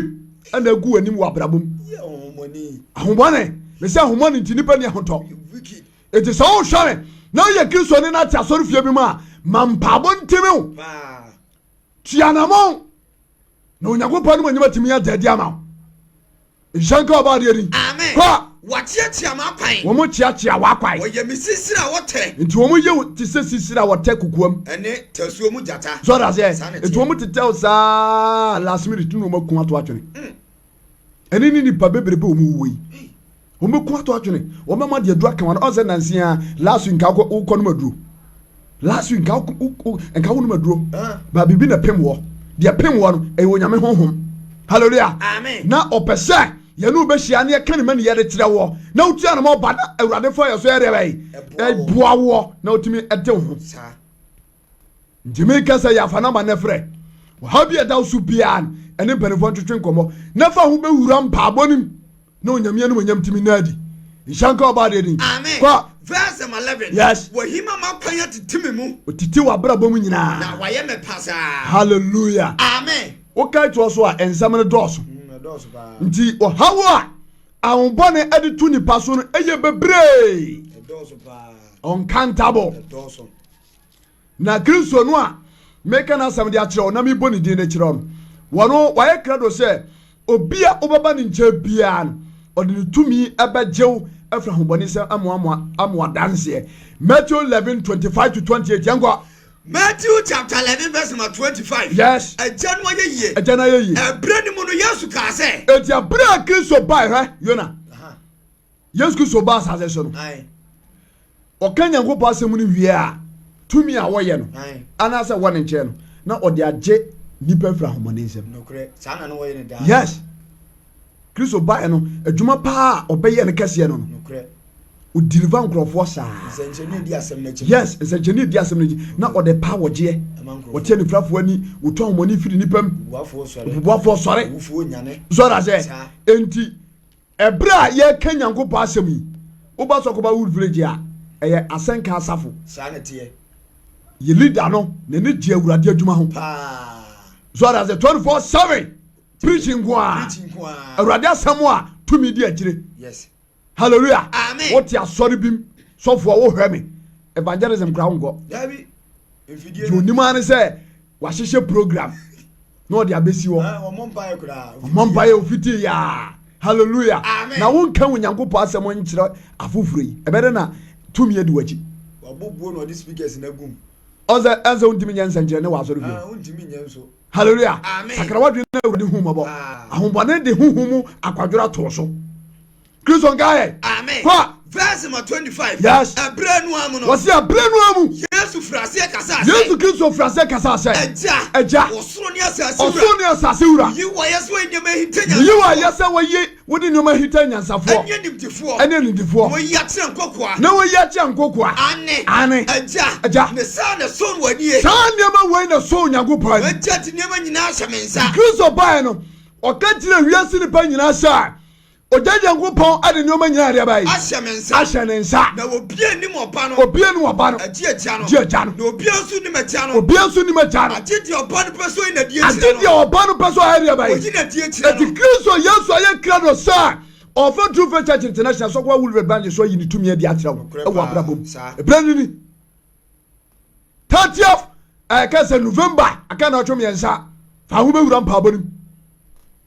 ɛna agu w'anim wɔ abrabɔ mu. Yɛ ahomɔne. Ahomɔne. Mesɛ ahomɔne nti nipa ni ahotɔ. Wicked. Eti sɛ wohwɛ me na woyɛ Kristoni na ate asɔre fie bi mu a, ma mpaabɔ ntimi wo. Paa. Tua anamɔn na Onyankopɔn anim onyam atumi ada adi ama wo. Nhyɛ nka ɔba adeɛ ni. Amen. Kɔ. Wɔkyeakyea m'akwan. Wɔn kyeakyea w'akwan. Wɔyɛ me sisire a wɔtɛ. Nti wɔn yɛ wo te sɛ sisire a wɔtɛ kokoam. Ɛne tasuo mu gyata. Sɔre aseɛ. Saa na Nti ɛteɛ. wɔn tetɛw saa last minute na wɔn aku ato atwene. Ɛne ne nipa bebrebe wɔn wuo yi. Wɔn bɛku ato atwene. Wɔn bɛma deɛ aduru aka wɔn. Ɔn sɛ nansi a last week nka wokɔ wokɔ nom aduro. Last week nka wokɔ nka wo nom aduro. Ba biribi na pem wɔ. Deɛ pem wɔ no ɛyɛ Onyame honhom. Hallelujah. Amen. Na ɔpɛ sɛ yɛne wo bɛhyia ne yɛka ne ma ne yɛde kyerɛ woɔ na wotua no ma ɔba na Awurade fa yɛ so yɛ deɛ bɛyɛ Ɛboa ɛboa woɔ na wotumi ɛde wo ho. Saa. Nti meka sɛ yɛafa namba no frɛ. Ɔhaw bi a ɛda wo so biara no, ɛne mpanimfoɔ ntwetwe nkɔmmɔ na fa ho bɛwura mpaabɔ no mu na Onyame animuonyam tumi nna adi. Nhyɛ nka ɔbaa deɛ din. Amen. Kɔ. Verse number 11. Yes. Wahima m'akwan atete me mu. Otete w'abrabɔ mu nyinaa. Na wayɛ me pasaa. Hallelujah. Amen. Wokae toɔ so a, nsɛm no dɔɔso. Ɛdɔɔso paa. Nti ɔhaw a ahobɔne de to nipa so no ɛyɛ bebree. Ɛdɔɔso paa. Uncountable. Ɛdɔɔso. Na Kristo no a meka n'asɛm de akyerɛ wo na mebɔ ne din de kyerɛ wo no, wɔno wayɛ krado sɛ obi a wobɛba ne nkyɛn biara no, ɔde ne tumi bɛgye wo afiri ahobɔnesɛm amoamoa amoa danseɛ. Matthew 11, 25 to 28. Yɛnkɔ. Matthew chapter 11 verse number 25. Yes. Agya no ayɛ yie. Agya no ayɛ yie. Ɛberɛ no mu no Yesu kaa sɛ. Enti ɛberɛ a Kristo bae, hwɛ, Yona. Yesu Kristo ba asase so no, ɔka Nyankopɔn asɛm no wie a, tumi a wɔyɛ no, anaasɛ wɔ ne nkyɛn no, na ɔde agye. nnipa afiri ahomɔne nsam. Yes. Kristo baeɛ no, adwuma paa a ɔbɛyɛ no kɛseɛ no no. Ɔdeliver nkurɔfoɔ saa. Yes, nsɛnkyerɛnne di asɛm no akyi. Na ɔde paa wɔgyeɛ. Ɔte anifirafoɔ ani, ɔtu ahomɔne firi nnipa mu. Obubuafoɔ sɔre. Sɔre aseɛ. Enti, ɛberɛ a yɛreka Nyankopɔn asɛm yi, woba Sɔkɔba Wood Village a, ɛyɛ asɛnka asafo. Yɛ leader no, n'ani gye Awurade adwuma ho. Sɔre aseɛ, 24/7. Preaching nko ara. Awurade asɛm a tumi di akyire. Hallelujah. Wote asɔre bi mu sɔfoɔ wohwɛ me. Evangelism koraa wonkɔ. Deɛ onim ara ne sɛ wahyehyɛ program na ɔde abɛsi hɔ. Ɔmmɔ mpaeɛ ofiti yaa. Hallelujah. Na wonka Onyankopɔn asɛm nkyerɛ afoforɔ yi. Ɛbɛdɛ na tumi adi w'akyi. Ɔsɛ ɛnsɛ wontumi nyɛ nsɛnkyerɛnne wɔ asɔre fie. Hallelujah. Sakra w'adwene na Awurade hu mmɔbɔ. Ahombɔne de honhom mu akwadworɔ ato so. Kristo nka yɛ. Amen. Kɔ. Verse number 25. Yes. Ɛberɛ no ara mu no. Wɔsi ɛberɛ no ara mu. Yesu firi aseɛ kasaa sɛ. Yesu Kristo firi aseɛ kasaa sɛ. Agya. Agya. Ɔsoro ne asase wura. Ɔsoro ne asase wura. Meyi wo ayɛ sɛ wɔyi nneɛma ahinta nyansafoɔ. Meyi wo ayɛ sɛ wɔyi wode nneɛma ahinta anyansafoɔ. Ɛne animdefoɔ. Ɛne animdefoɔ. Na wɔayi akyerɛ nkokoa. Na wɔayi akyerɛ nkokoa. Aane. Aane. Agya. Agya. Ne saa na ɛsɔ wɔn ani. Saa nneɛma wei na ɛsɔ Onyankopɔn ani. M'agya de nneɛma nyinaa ahyɛ me nsa. Kristo baeɛ no, ɔka kyerɛɛ wiase nnipa nyinaa sɛ, Ogya Nyankopɔn de nneɛma nyinaa de aba yi. Ahyɛ me nsa. Ahyɛ ne nsa. Na obiara nnim Ɔba no. Obiara nnim Ɔba no. Agye Agya no. Gye Agya no. Na obiara nso nnim Agya no. Obiara nso nnim Agya no. Agye deɛ Ɔba no pɛ sɛ ɔyi n'adie kyerɛ no. Agye deɛ Ɔba no pɛ sɛ ɔyɛ deɛ bɛyɛ. Ɔyi n'adie kyerɛ no. Eti Kristo Yesu ayɛ krado sɛ ɔfa True Faith Church International Sɔkowa Woolworth Branch so ayi ne tumi adi akyerɛ wo ɛwɔ abrabɔ mu. Ɛberɛ no ni. 30th ɛka sɛ November aka na ɔtwe mmiɛnsa fa ho bɛwura mpaabɔ no mu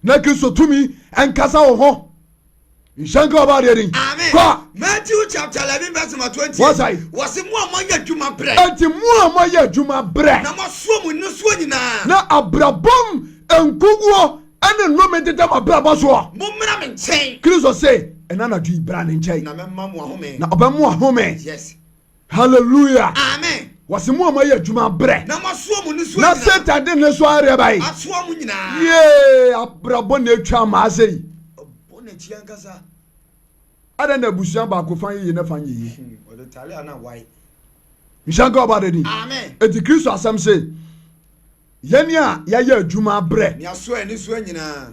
na Kristo tumi nkasa wo ho. Nhyɛ nka ɔbaa deɛ din. Amen. Kɔ. Matthew chapter 11 verse number 20. Wɔsɛe. Wɔse mo a moayɛ adwuma brɛ. Enti mo a moayɛ adwuma brɛ. Na moasoa mo nnesoa nyinaa. Na abrabɔm nkoguo ne nnome deda mo abrabɔ soɔ. Mommra me nkyɛn. Kristo se, ɛna anadwo yi bra ne nkyɛn. Na mɛma mo ahome. Na ɔbɛma mo ahome. Yes. Hallelujah. Amen. Wɔse mo a moayɛ adwuma brɛ. Na moasoa mo nnesoa Na nyinaa. Satan de nnesoa areɛ ba yi. Asoa mo nyinaa. Yee, abrabɔ na atwa ama ase yi. Ɔbɔ n'akyi ankasa. Adɛn na abusua baako fa yeye na fa nyɛ yie? Ɔde tale a na wae. Nhyɛ nka ɔba de din. Amen. Eti Kristo asɛm se, yɛn a yɛayɛ adwuma abrɛ. Na yɛasoa yɛn nnesoa nyinaa.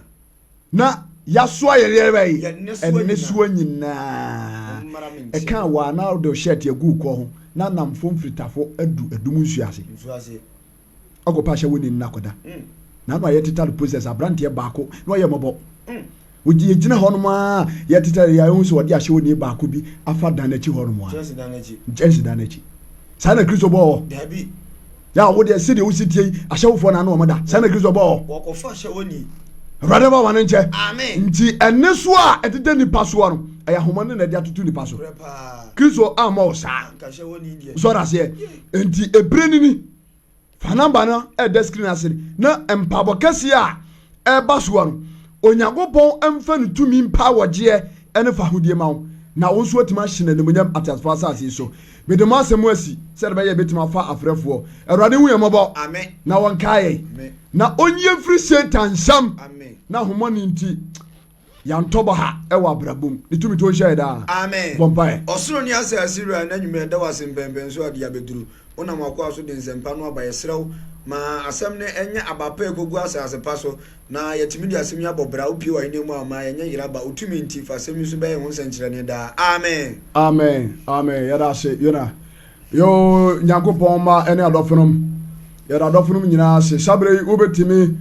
Na yɛasoa yɛn yɛn bɛyi. Yɛn nnesoa Nnesoa nyinaa. Mommra me nkyɛn. Ɛka wɔ a na ɔde shirt agu kɔ ho na namfo mfiritafo adu adum nsuo ase. Nsuo ase. Ɔkɔpɛ ahyɛ wo ne nna kɔda. Na ano a yɛtetare process aberanteɛ baako na ɔyɛ mmɔbɔ. Wogye yɛgyina hɔ nom a yɛtetare yɛ ahu sɛ ɔde ahyɛ wo ne baako bi afa dan n'akyi hɔ nom a. Kyɛnse dan n'akyi. Kyɛnse dan n'akyi. Saa na Kristo bɔɔ hɔ. Dabi. Yɛ a wo deɛ sɛdeɛ wosi tie yi ahyɛwofoɔ na ano wɔn da. Saa na Kristo bɔɔ hɔ. Wɔkɔfa ahyɛ wo ni. Awurade ba wɔn nkyɛ. Amen. Nti ɛne so a ɛdeda nipa soɔ no ɛyɛ ahoma no na ɛde atoto nipa so. Kristo ammɔ wo saa. Sɔre aseɛ. Nti ebire nini. Fa number no ɛda screen ase na mpaabɔ kɛseɛ a ɛreba soɔ no, Onyankopɔn mfa ne tumi mpa wɔgyeɛ ne fahodie ma wo, na wo nso atumi ahye no animuonyam ateasefoɔ asase yi so. Mede mo asɛm asi sɛdeɛ ɛbɛyɛ yɛbɛtumi afa afrɛfoɔ. Awurade nhu yɛn mmɔbɔ na ɔnkae yɛn, na ɔnyi yɛn mfiri Satan nsam, na ahomɔne nti Yɛantɔ baha wɔ abrabɔ mu. Ne tumi to nhyɛ yɛ daa. Amen. Bɔ mpaeɛ. Ɔsoro ne asase Wura, ɛnnɛ anwummerɛ yɛda wo ase mpɛnpɛnsoɔ a ade abɛduru. Wonam w'akoa so de nsɛmpa no aba. Yɛsrɛ wo, ma asɛm no nyɛ aba pa a ɛkɔgu asase pa so, na yɛatumi de asɛm yi abɔ bra. Wopue w'ahennie mu a, mma yɛnyɛ yera ba. Wo tumi nti, fa asɛm yi so bɛyɛ ho nsɛnkyerɛnne daa. Amen. Amen amen yɛda ase Yona. Yoo Nyankopɔn mma ne adɔfonom, yɛda adɔfonom nyinaa ase. Saa berɛ yi wobɛtumi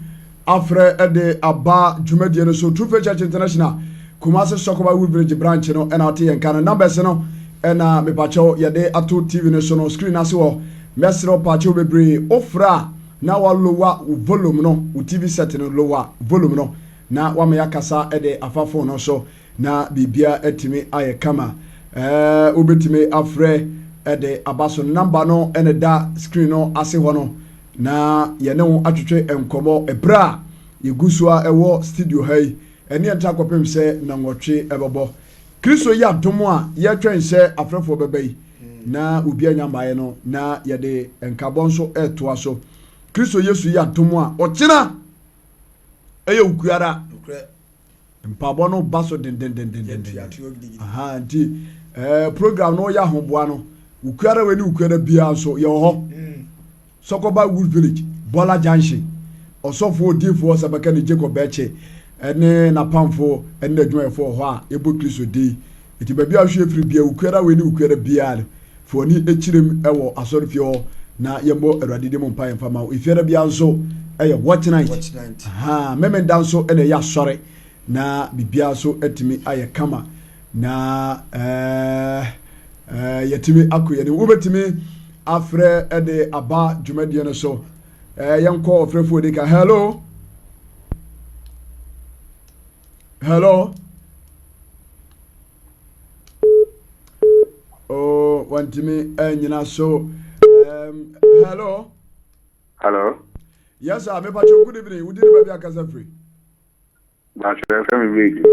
afrɛ de aba dwumadie no so. True Faith Church International, Kumasi Sɔkɔba Wood Village branch no ɛna ate yɛn ka no. Numbers no ɛna mepakyɛw yɛde ato TV no so no, screen ase hɔ. Mɛsrɛ wo pakyɛw bebree, wofrɛ a na walowa wo volume no, wo TV set no, lower volume no na wama yɛakasa de afa phone no so. na biribiara atumi ayɛ kama. Ɛɛ wobɛtumi afrɛ de aba so. Namba no na ɛda screen no ase hɔ no na yɛne wo atwetwe nkɔmmɔ ɛberɛ a yɛgu so a ɛwɔ studio ha yi. Ɛne ɛntra kɔpem sɛ nnɔnwɔtwe ɛbɛbɔ. Kristo yi adom a yɛtwɛn sɛ afrɛfoɔ bɛba yi na obi anya mmaeɛ no na yɛde nkabɔ nso ɛretoa so. Kristo Yesu yɛ adom a, ɔkyena ɛyɛ Okuara. Mpaebɔ no ba so dendendendenden. Aha, nti eh, program no yɛ ahoboa no. Okuara wei ne Okuara biara nso yɛwɔ hɔ. Mm. Sɔkɔba Wood Village, Bɔla Junction. Ɔsɔfo odiifoɔ Sɛbɛkani Jacob Bɛkye ne n'apamfo ne n'adwumayɛfoɔ wɔ hɔ a yɛbɔ Kristo din. Enti baabi a wohwɛ firi biara, Okuara wei ne Okuara biara no, fa w'ani kyerɛ mu wɔ asɔrefie hɔ na yɛmmɔ Awurade din mu mpaeɛ mfa ma wo. Efiada biara nso yɛ watch night. Aha, Memenda nso na ɛyɛ asɔre na biribiara nso atumi ayɛ kama na ɛɛ ɛɛ yɛtumi akɔ yɛn anim. Wobɛtumi afrɛ de aba dwumadie no so. Ɛɛ yɛnkɔ ɔfrɛfoɔ di ka. Hello. Hello. Oh, wantumi anyina so. Hello. Hello. Yes, sir. Me pacho good evening. Wudi ni baabi akasa firi. Bacho ɛfɛ mi radio.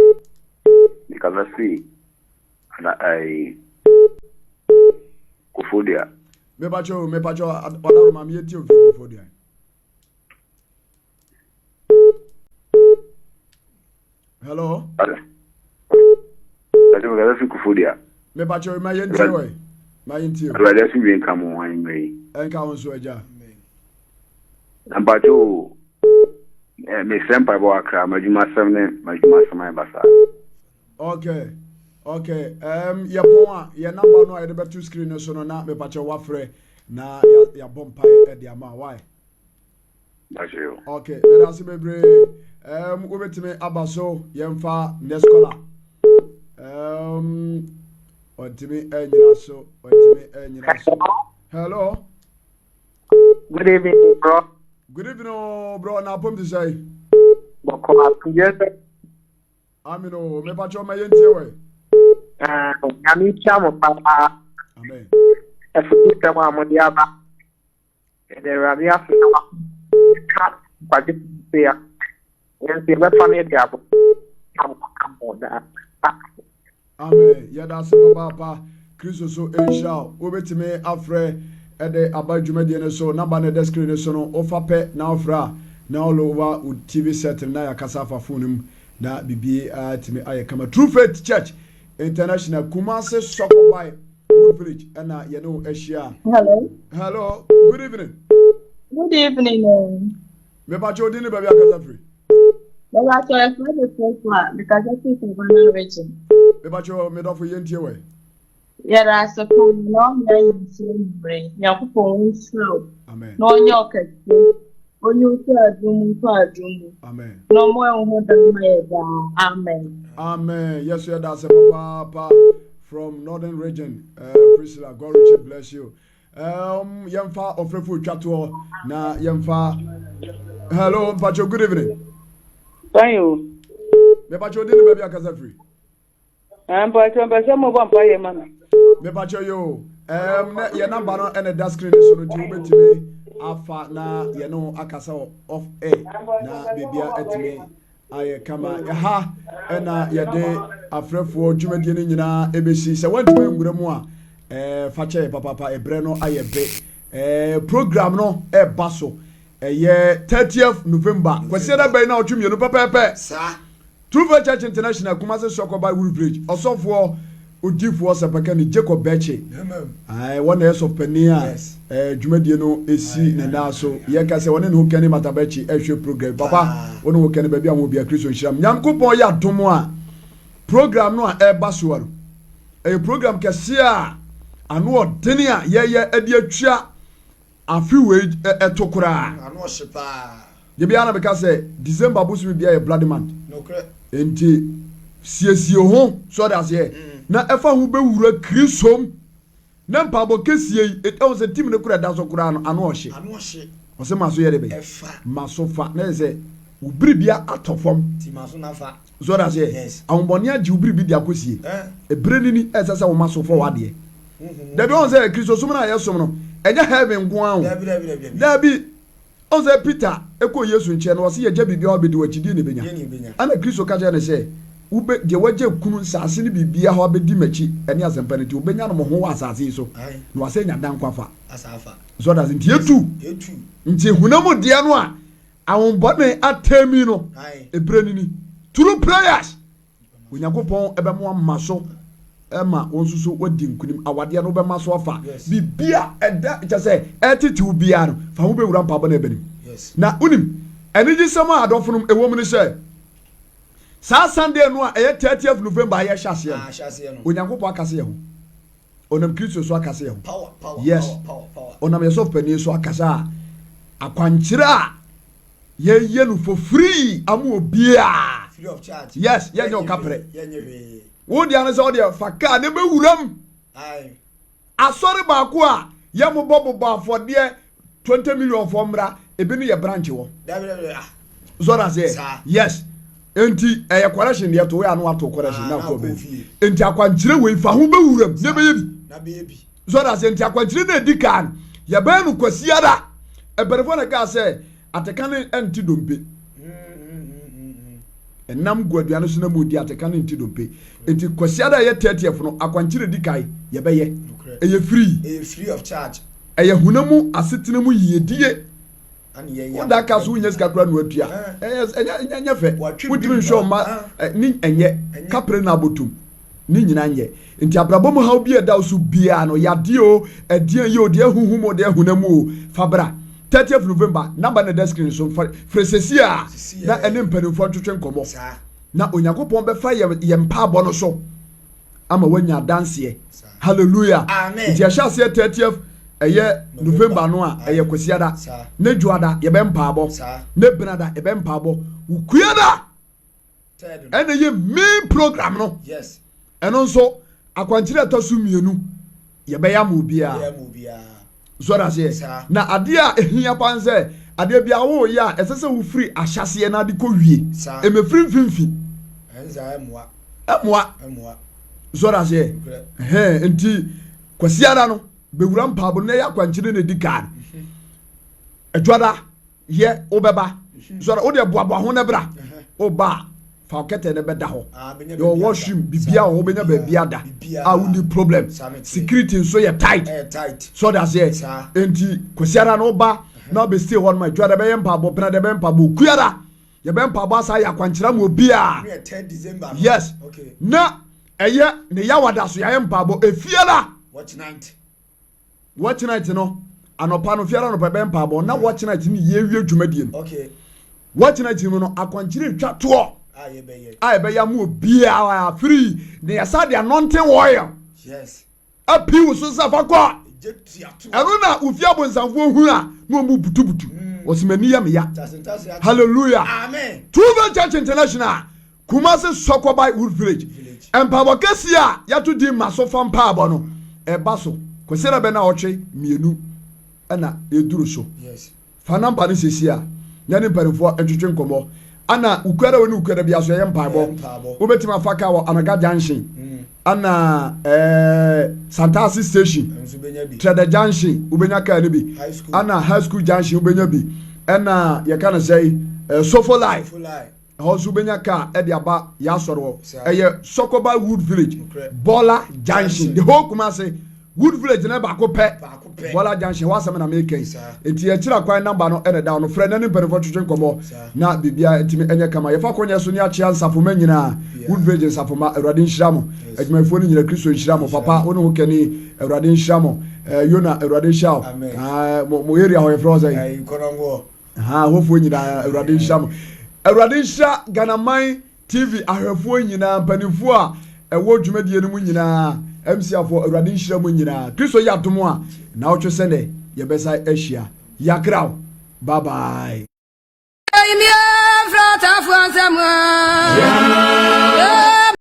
Mi kasa firi ana ayi Koforidua. Me pacho me pacho ɔdaro ma mi yɛ ti ofiri Koforidua. Hello. Ɛsɛ mi kasa fi Koforidua. Me pacho ma yɛn tie wɔ ma yɛn tie. Awurade asomdwe nka mo anwummerɛ yi. Ɛnka wo nso agya. Na mpacho mesrɛ mpaebɔ kakra m'adwumasɛm ne m'adwumasɛm ayɛ basaa. Okay. Okay. Yɛpɔn a yɛn namba no a yɛde bɛto screen no so no na mepakyɛ wafrɛ na yɛabɔ mpae de ama why. Okay, meda ase bebree. Wobɛtumi aba so yɛmfa next caller. Ɔntumi anyina so, ɔntumi anyina so. Hello. Good evening, bro. Good evening, oh, bro. Na apom te sɛ. Bɔkɔ asomdwe sɛ. Amen o, mepa kyɛw ma yɛntie wɛ. Nyame nhyira mo paa. Amen. Ɛfo sɛm a mode aba. Yɛda Awurade ase sɛ waka nkwagye se a yɛn nso yɛbɛfa no de abɔ abɔ daa. Amen. Yɛda ase papaapa. Kristo so nhyira wo. Wobɛtumi afrɛ ɛde aba dwumadie no so. Namba no ɛda screen no so no, wofa pɛ na wofrɛ a na all over wo TV set no na yɛakasa afa phone no mu na biribi atumi ayɛ kama. True Faith Church International Kumasi Sɔkɔbae Wood Village ɛna yɛne wo ahyia. Hello. Hello. Good evening. Good evening. Mepakyɛ odin ne baabi akasa firi. Mepakyɛ ɛfrɛ me Priscilla, mekasa firi Savannah Region. Mepakyɛ medɔfo yɛntie wɛ. Yɛda ase paa na ɔnyɛ ayɛ ntie mmere. Nyankopɔn nhyira wo. Amen. Na ɔnyɛ ɔkɛse. Onyi wo kɔ adum mu nkɔ adum mu. Amen. Na ɔmo ɛho da ma yɛ daa. Amen. Amen. Yes, yɛda ase papaapa from Northern Region. Priscilla, God richly bless you. Yɛmfa ɔfrɛfo twa toɔ na yɛmfa. Hello, Mpacho, good evening. Fine o. Mepacho, di ne baabi akasa firi. Mpacho, mpɛ sɛ mobɔ mpaeɛ ma me. Mepacho yo. Na yɛn namba no ɛna ɛda screen so no nti wobɛtumi afa na yɛne wo akasa wɔ off air na biribia atumi ayɛ kama. Ɛha ɛna yɛde afrɛfoɔ dwumadie no nyinaa ɛbɛsi. Sɛ woantumi anwura mu a fa kyɛ yɛ papaapa, ɛberɛ no ayɛ be. Program no ɛba so ɛyɛ 30th November, Kwasiada bɛn na ɔtwe mmienu pɛpɛɛpɛ. True Faith Church International, Kumasi Sɔkɔba Wuri Village, ɔsɔfoɔ odiifoɔ sɛpɛkɛni Jacob Bɛkye, wɔn na ɛyɛ sɔfopanin a dwumadie no si ne nan so. Yɛka sɛ wɔne ne ho kɛne Mata Bɛkye ɛhwɛ program. Papa, wo ne ho kɛne baabi a wɔn bia Kristo nhyira mu. Nyankopɔn yɛ adom a program no a ɛreba soɔ no, ɛyɛ program kɛseɛ a ano ɔdene a yɛyɛ de atwa Afe wei ɛto koraa. Ano ɔhye paa. Da biara na meka sɛ December bosome biara yɛ bloody month. Nokorɛ. Nti siesie ho so ɔde aseɛ na ɛfa ho bɛwura Krisom na mpaabɔ kɛsie yi ɛhu sɛ team no kora ɛda so koraa no ano ɔhye. Ano ɔhye. Ɔsɛ ma so yɛ de bɛn? Ɛfa. Ma so fa na yɛ sɛ wo biribia atɔ fam. Ti ma so na fa. So ɔde aseɛ? Yes. Ahombɔne agye wo biribi de akɔsie. Eh. Ɛberɛ no ni ɛsɛ sɛ woma so fa w'adeɛ. Dabi ɔn sɛ Kristosom no a yɛsom no ɛnyɛ heaven nko ara o. Dabi dabi dabi dabi. Dabi ɔn sɛ Peter ɛkɔɔ Yesu nkyɛn no ɔse yɛgya biribiara ɔbɛdi w'akyi deɛ na ɛbɛnya. Deɛ na ɛbɛnya. Ɛna Kristo ka kyerɛ no sɛ. Wobɛ, deɛ wagya kunu, nsaase ne biribiara hɔ abɛdi m'akyi ne asɛmpa no nti, wobɛnya no mmɔho wɔ asaase yi so, na wasɛ anya dan kwafa. So ɔda ase? Nti etu. Nti honam deɛ no a ahombɔne atɛmi no, ebere no ni. Through prayers, Onyankopɔn ɛbɛmo ama so ɛma wɔn nso so wadi nkunim. Awadeɛ no wobɛma so afa. Biribi a ɛda kyɛ sɛ ɛtetew biara no, fa ho bɛwura mpaabɔ no ɛbɛnim. Na wonim, anigyesɛm a adɔfonom ɛwɔ mu ne sɛ, Saa Sunday no a ɛyɛ 30th November a yɛhyɛ aseɛ no, ah, Onyankopɔn akasa yɛ ho. Ɔnam Kristo so akasa yɛ ho. Yes. Ɔnam yɛ sɔfo panin so akasa a akwankyerɛ a yɛyɛ no for free ama obiara. Yes, yɛnyɛ ɔkaprɛ. Wo deɛ no sɛ ɔdeɛ fa kaa ne bɛwuram. Asɔre baako a yɛ mo bɔ bobɔ afɔdeɛ 20 million fɔ mmra ebi no yɛ branch wɔ. Ah. So that's it. Yes. Enti ɛyɛ correction deɛ to yɛ ano ato correction na akɔ bɛ. Enti akwankyerɛ wei fa ho bɛwuram na ɛbɛyɛ bi. So that's it. Enti akwankyerɛ na edi kan yɛbɛyɛ no kwasiara. Mpanimfoɔ na kaa sɛ Ateka no nte dompe. Ɛnam gu aduane so na mu di ateka no nte dompe. Enti Kwasiada a ɛyɛ 30th no, akwankyerɛ di kan yɛbɛyɛ. Ɛyɛ free. Ɛyɛ free of charge. Ɛyɛ honam mu asetena mu yiyedie. Woda ka so wonya sika koraa na watua. Ɛnyɛ ɛnyɛ fɛ. Wontumi nhwɛ ɔma ne ɛnyɛ kapere na abotum. Ne nyinaa nyɛ. Nti abrabɔ mu haw bi a ɛda wo so biara no, yadeɛ o, ɛdeɛn yɛ o, deɛ ɛhuhum o, deɛ ɛhonam o, fa bra. 30th November, number no da screen so, fa frɛ sɛsi a na ɛne mpanimfoɔ ntwetwe nkɔmmɔ. Na Onyankopɔn bɛfa yɛn yɛn mpaabɔ no so ama woanya adanseɛ. Hallelujah. Nti yɛhyɛ aseɛ 30th ɛyɛ November no a ɛyɛ Kwasiada, ne Dwoada yɛbɛ mpaabɔ, ne Benada yɛbɛ mpaabɔ, Wukuada ɛna ɛyɛ main program no ɛno nso akwankyerɛ ɛtɔ so mmienu yɛbɛyɛ ama obiara so ɔda aseɛ na adeɛ a ɛhia paa sɛ adeɛ bi a woyɛ a ɛsɛ sɛ wofiri ahyɛseɛ na ade kɔ wie ɛmɛfiri mfimfi ɛmoa so ɔda aseɛ ɛhɛn nti kwasiara no bɛwura mpaabo na ɛyɛ akwankyerɛ na ɛdi kan adwada Yɛ wobɛba sɔrɔ wo deɛ boaboa ho na bra woba a fa wo kɛtɛ no bɛda hɔ ah, yɛwɔ washroom bibia wɔ hɔ wobɛnya baabi ada a wonni problem security nso yɛ tight sɛ ɔde aseɛ enti kwasiara no woba na wobɛstay hɔ noma adwada bɛyɛ mpaabɔ pena deɛ bɛyɛ mpaabɔ okuara yɛbɛ mpaabɔ asa yɛ akwankyerɛ ma obiaa yes na ɛyɛ ne yawada so yɛayɛ mpaabɔ efiara Watch night no anɔpa no fiara anɔpa ɛbɛyɛ mpaabɔ na watch night no yɛwie dwumadie no. Okay. Watch night mu no akwankyerɛ twa toɔ a yɛbɛyɛ ama obiara free na yɛsa de anointing oil. Yes. Api wo so sɛ fa kɔ. Ɛno na ofie abonsamfoɔ hunu a na wɔn butubutu. Wɔsi m'ani yɛ me ya. Hallelujah. Amen. True Faith Church International. Kumasi Sɔkɔbae Wood Village. Mpaebɔ kɛseɛ a yɛato din Ma So Fa Mpaebɔ no, ɛba so Kwasiada bɛ naawɔtwe mmienu na ɛduru so. Fa namba no siesie a na ne mpanimfoɔ ntwetwe nkɔmmɔ. Ana Wukuada wɔ ne Wukuada biara so yɛyɛ mpaebɔ. Wobɛtumi afa kaa wɔ Anaga Junction, ana ɛɛ Santase Station, Trɛdɛ Junction, wobɛnya kaa no bi. Ana High School Junction wobɛnya bi. Ɛna yɛka no sɛ Sofo Life. Ɛhɔ nso wobɛnya kaa de aba yɛn asɔre hɔ. Ɛyɛ Sɔkɔba Wood Village, Bɔla Junction, the whole Kumasi. Wood Village no baako pɛ, Bɔla Junction, hɔ asɛm na meka yi. Nti yɛkyerɛ kwan namba no ɛna ɛda no frɛ na ne mpanimfoɔ twetwe nkɔmmɔ na biribiara ntumi ɛnyɛ kama. Yɛfa kɔnyɛ so ne akyea nsafoma nyinaa, Wood Village nsafoma, Awurade nhyira mo. Adwumayɛfoɔ no nyinaa, Kristo nhyira mo. Papa, wo ne ho kani, Awurade nhyira mo. Yona, Awurade nhyira wo. Mo area hɔ yɛfrɛ hɔ sɛn? Ahaa ahɔfoɔ nyinaa awurade nhyira mo. Awurade nhyira Ghanaman TV ahwɛfoɔ nyinaa mpanimfoɔ a ɛwɔ dwumadie no mu nyinaa MC afoɔ awurade nhyira mo nyinaa. Kristo yɛ adom a naawɔtwe sɛnɛ yɛbɛsa ahyia. Yakraw. Bye bye.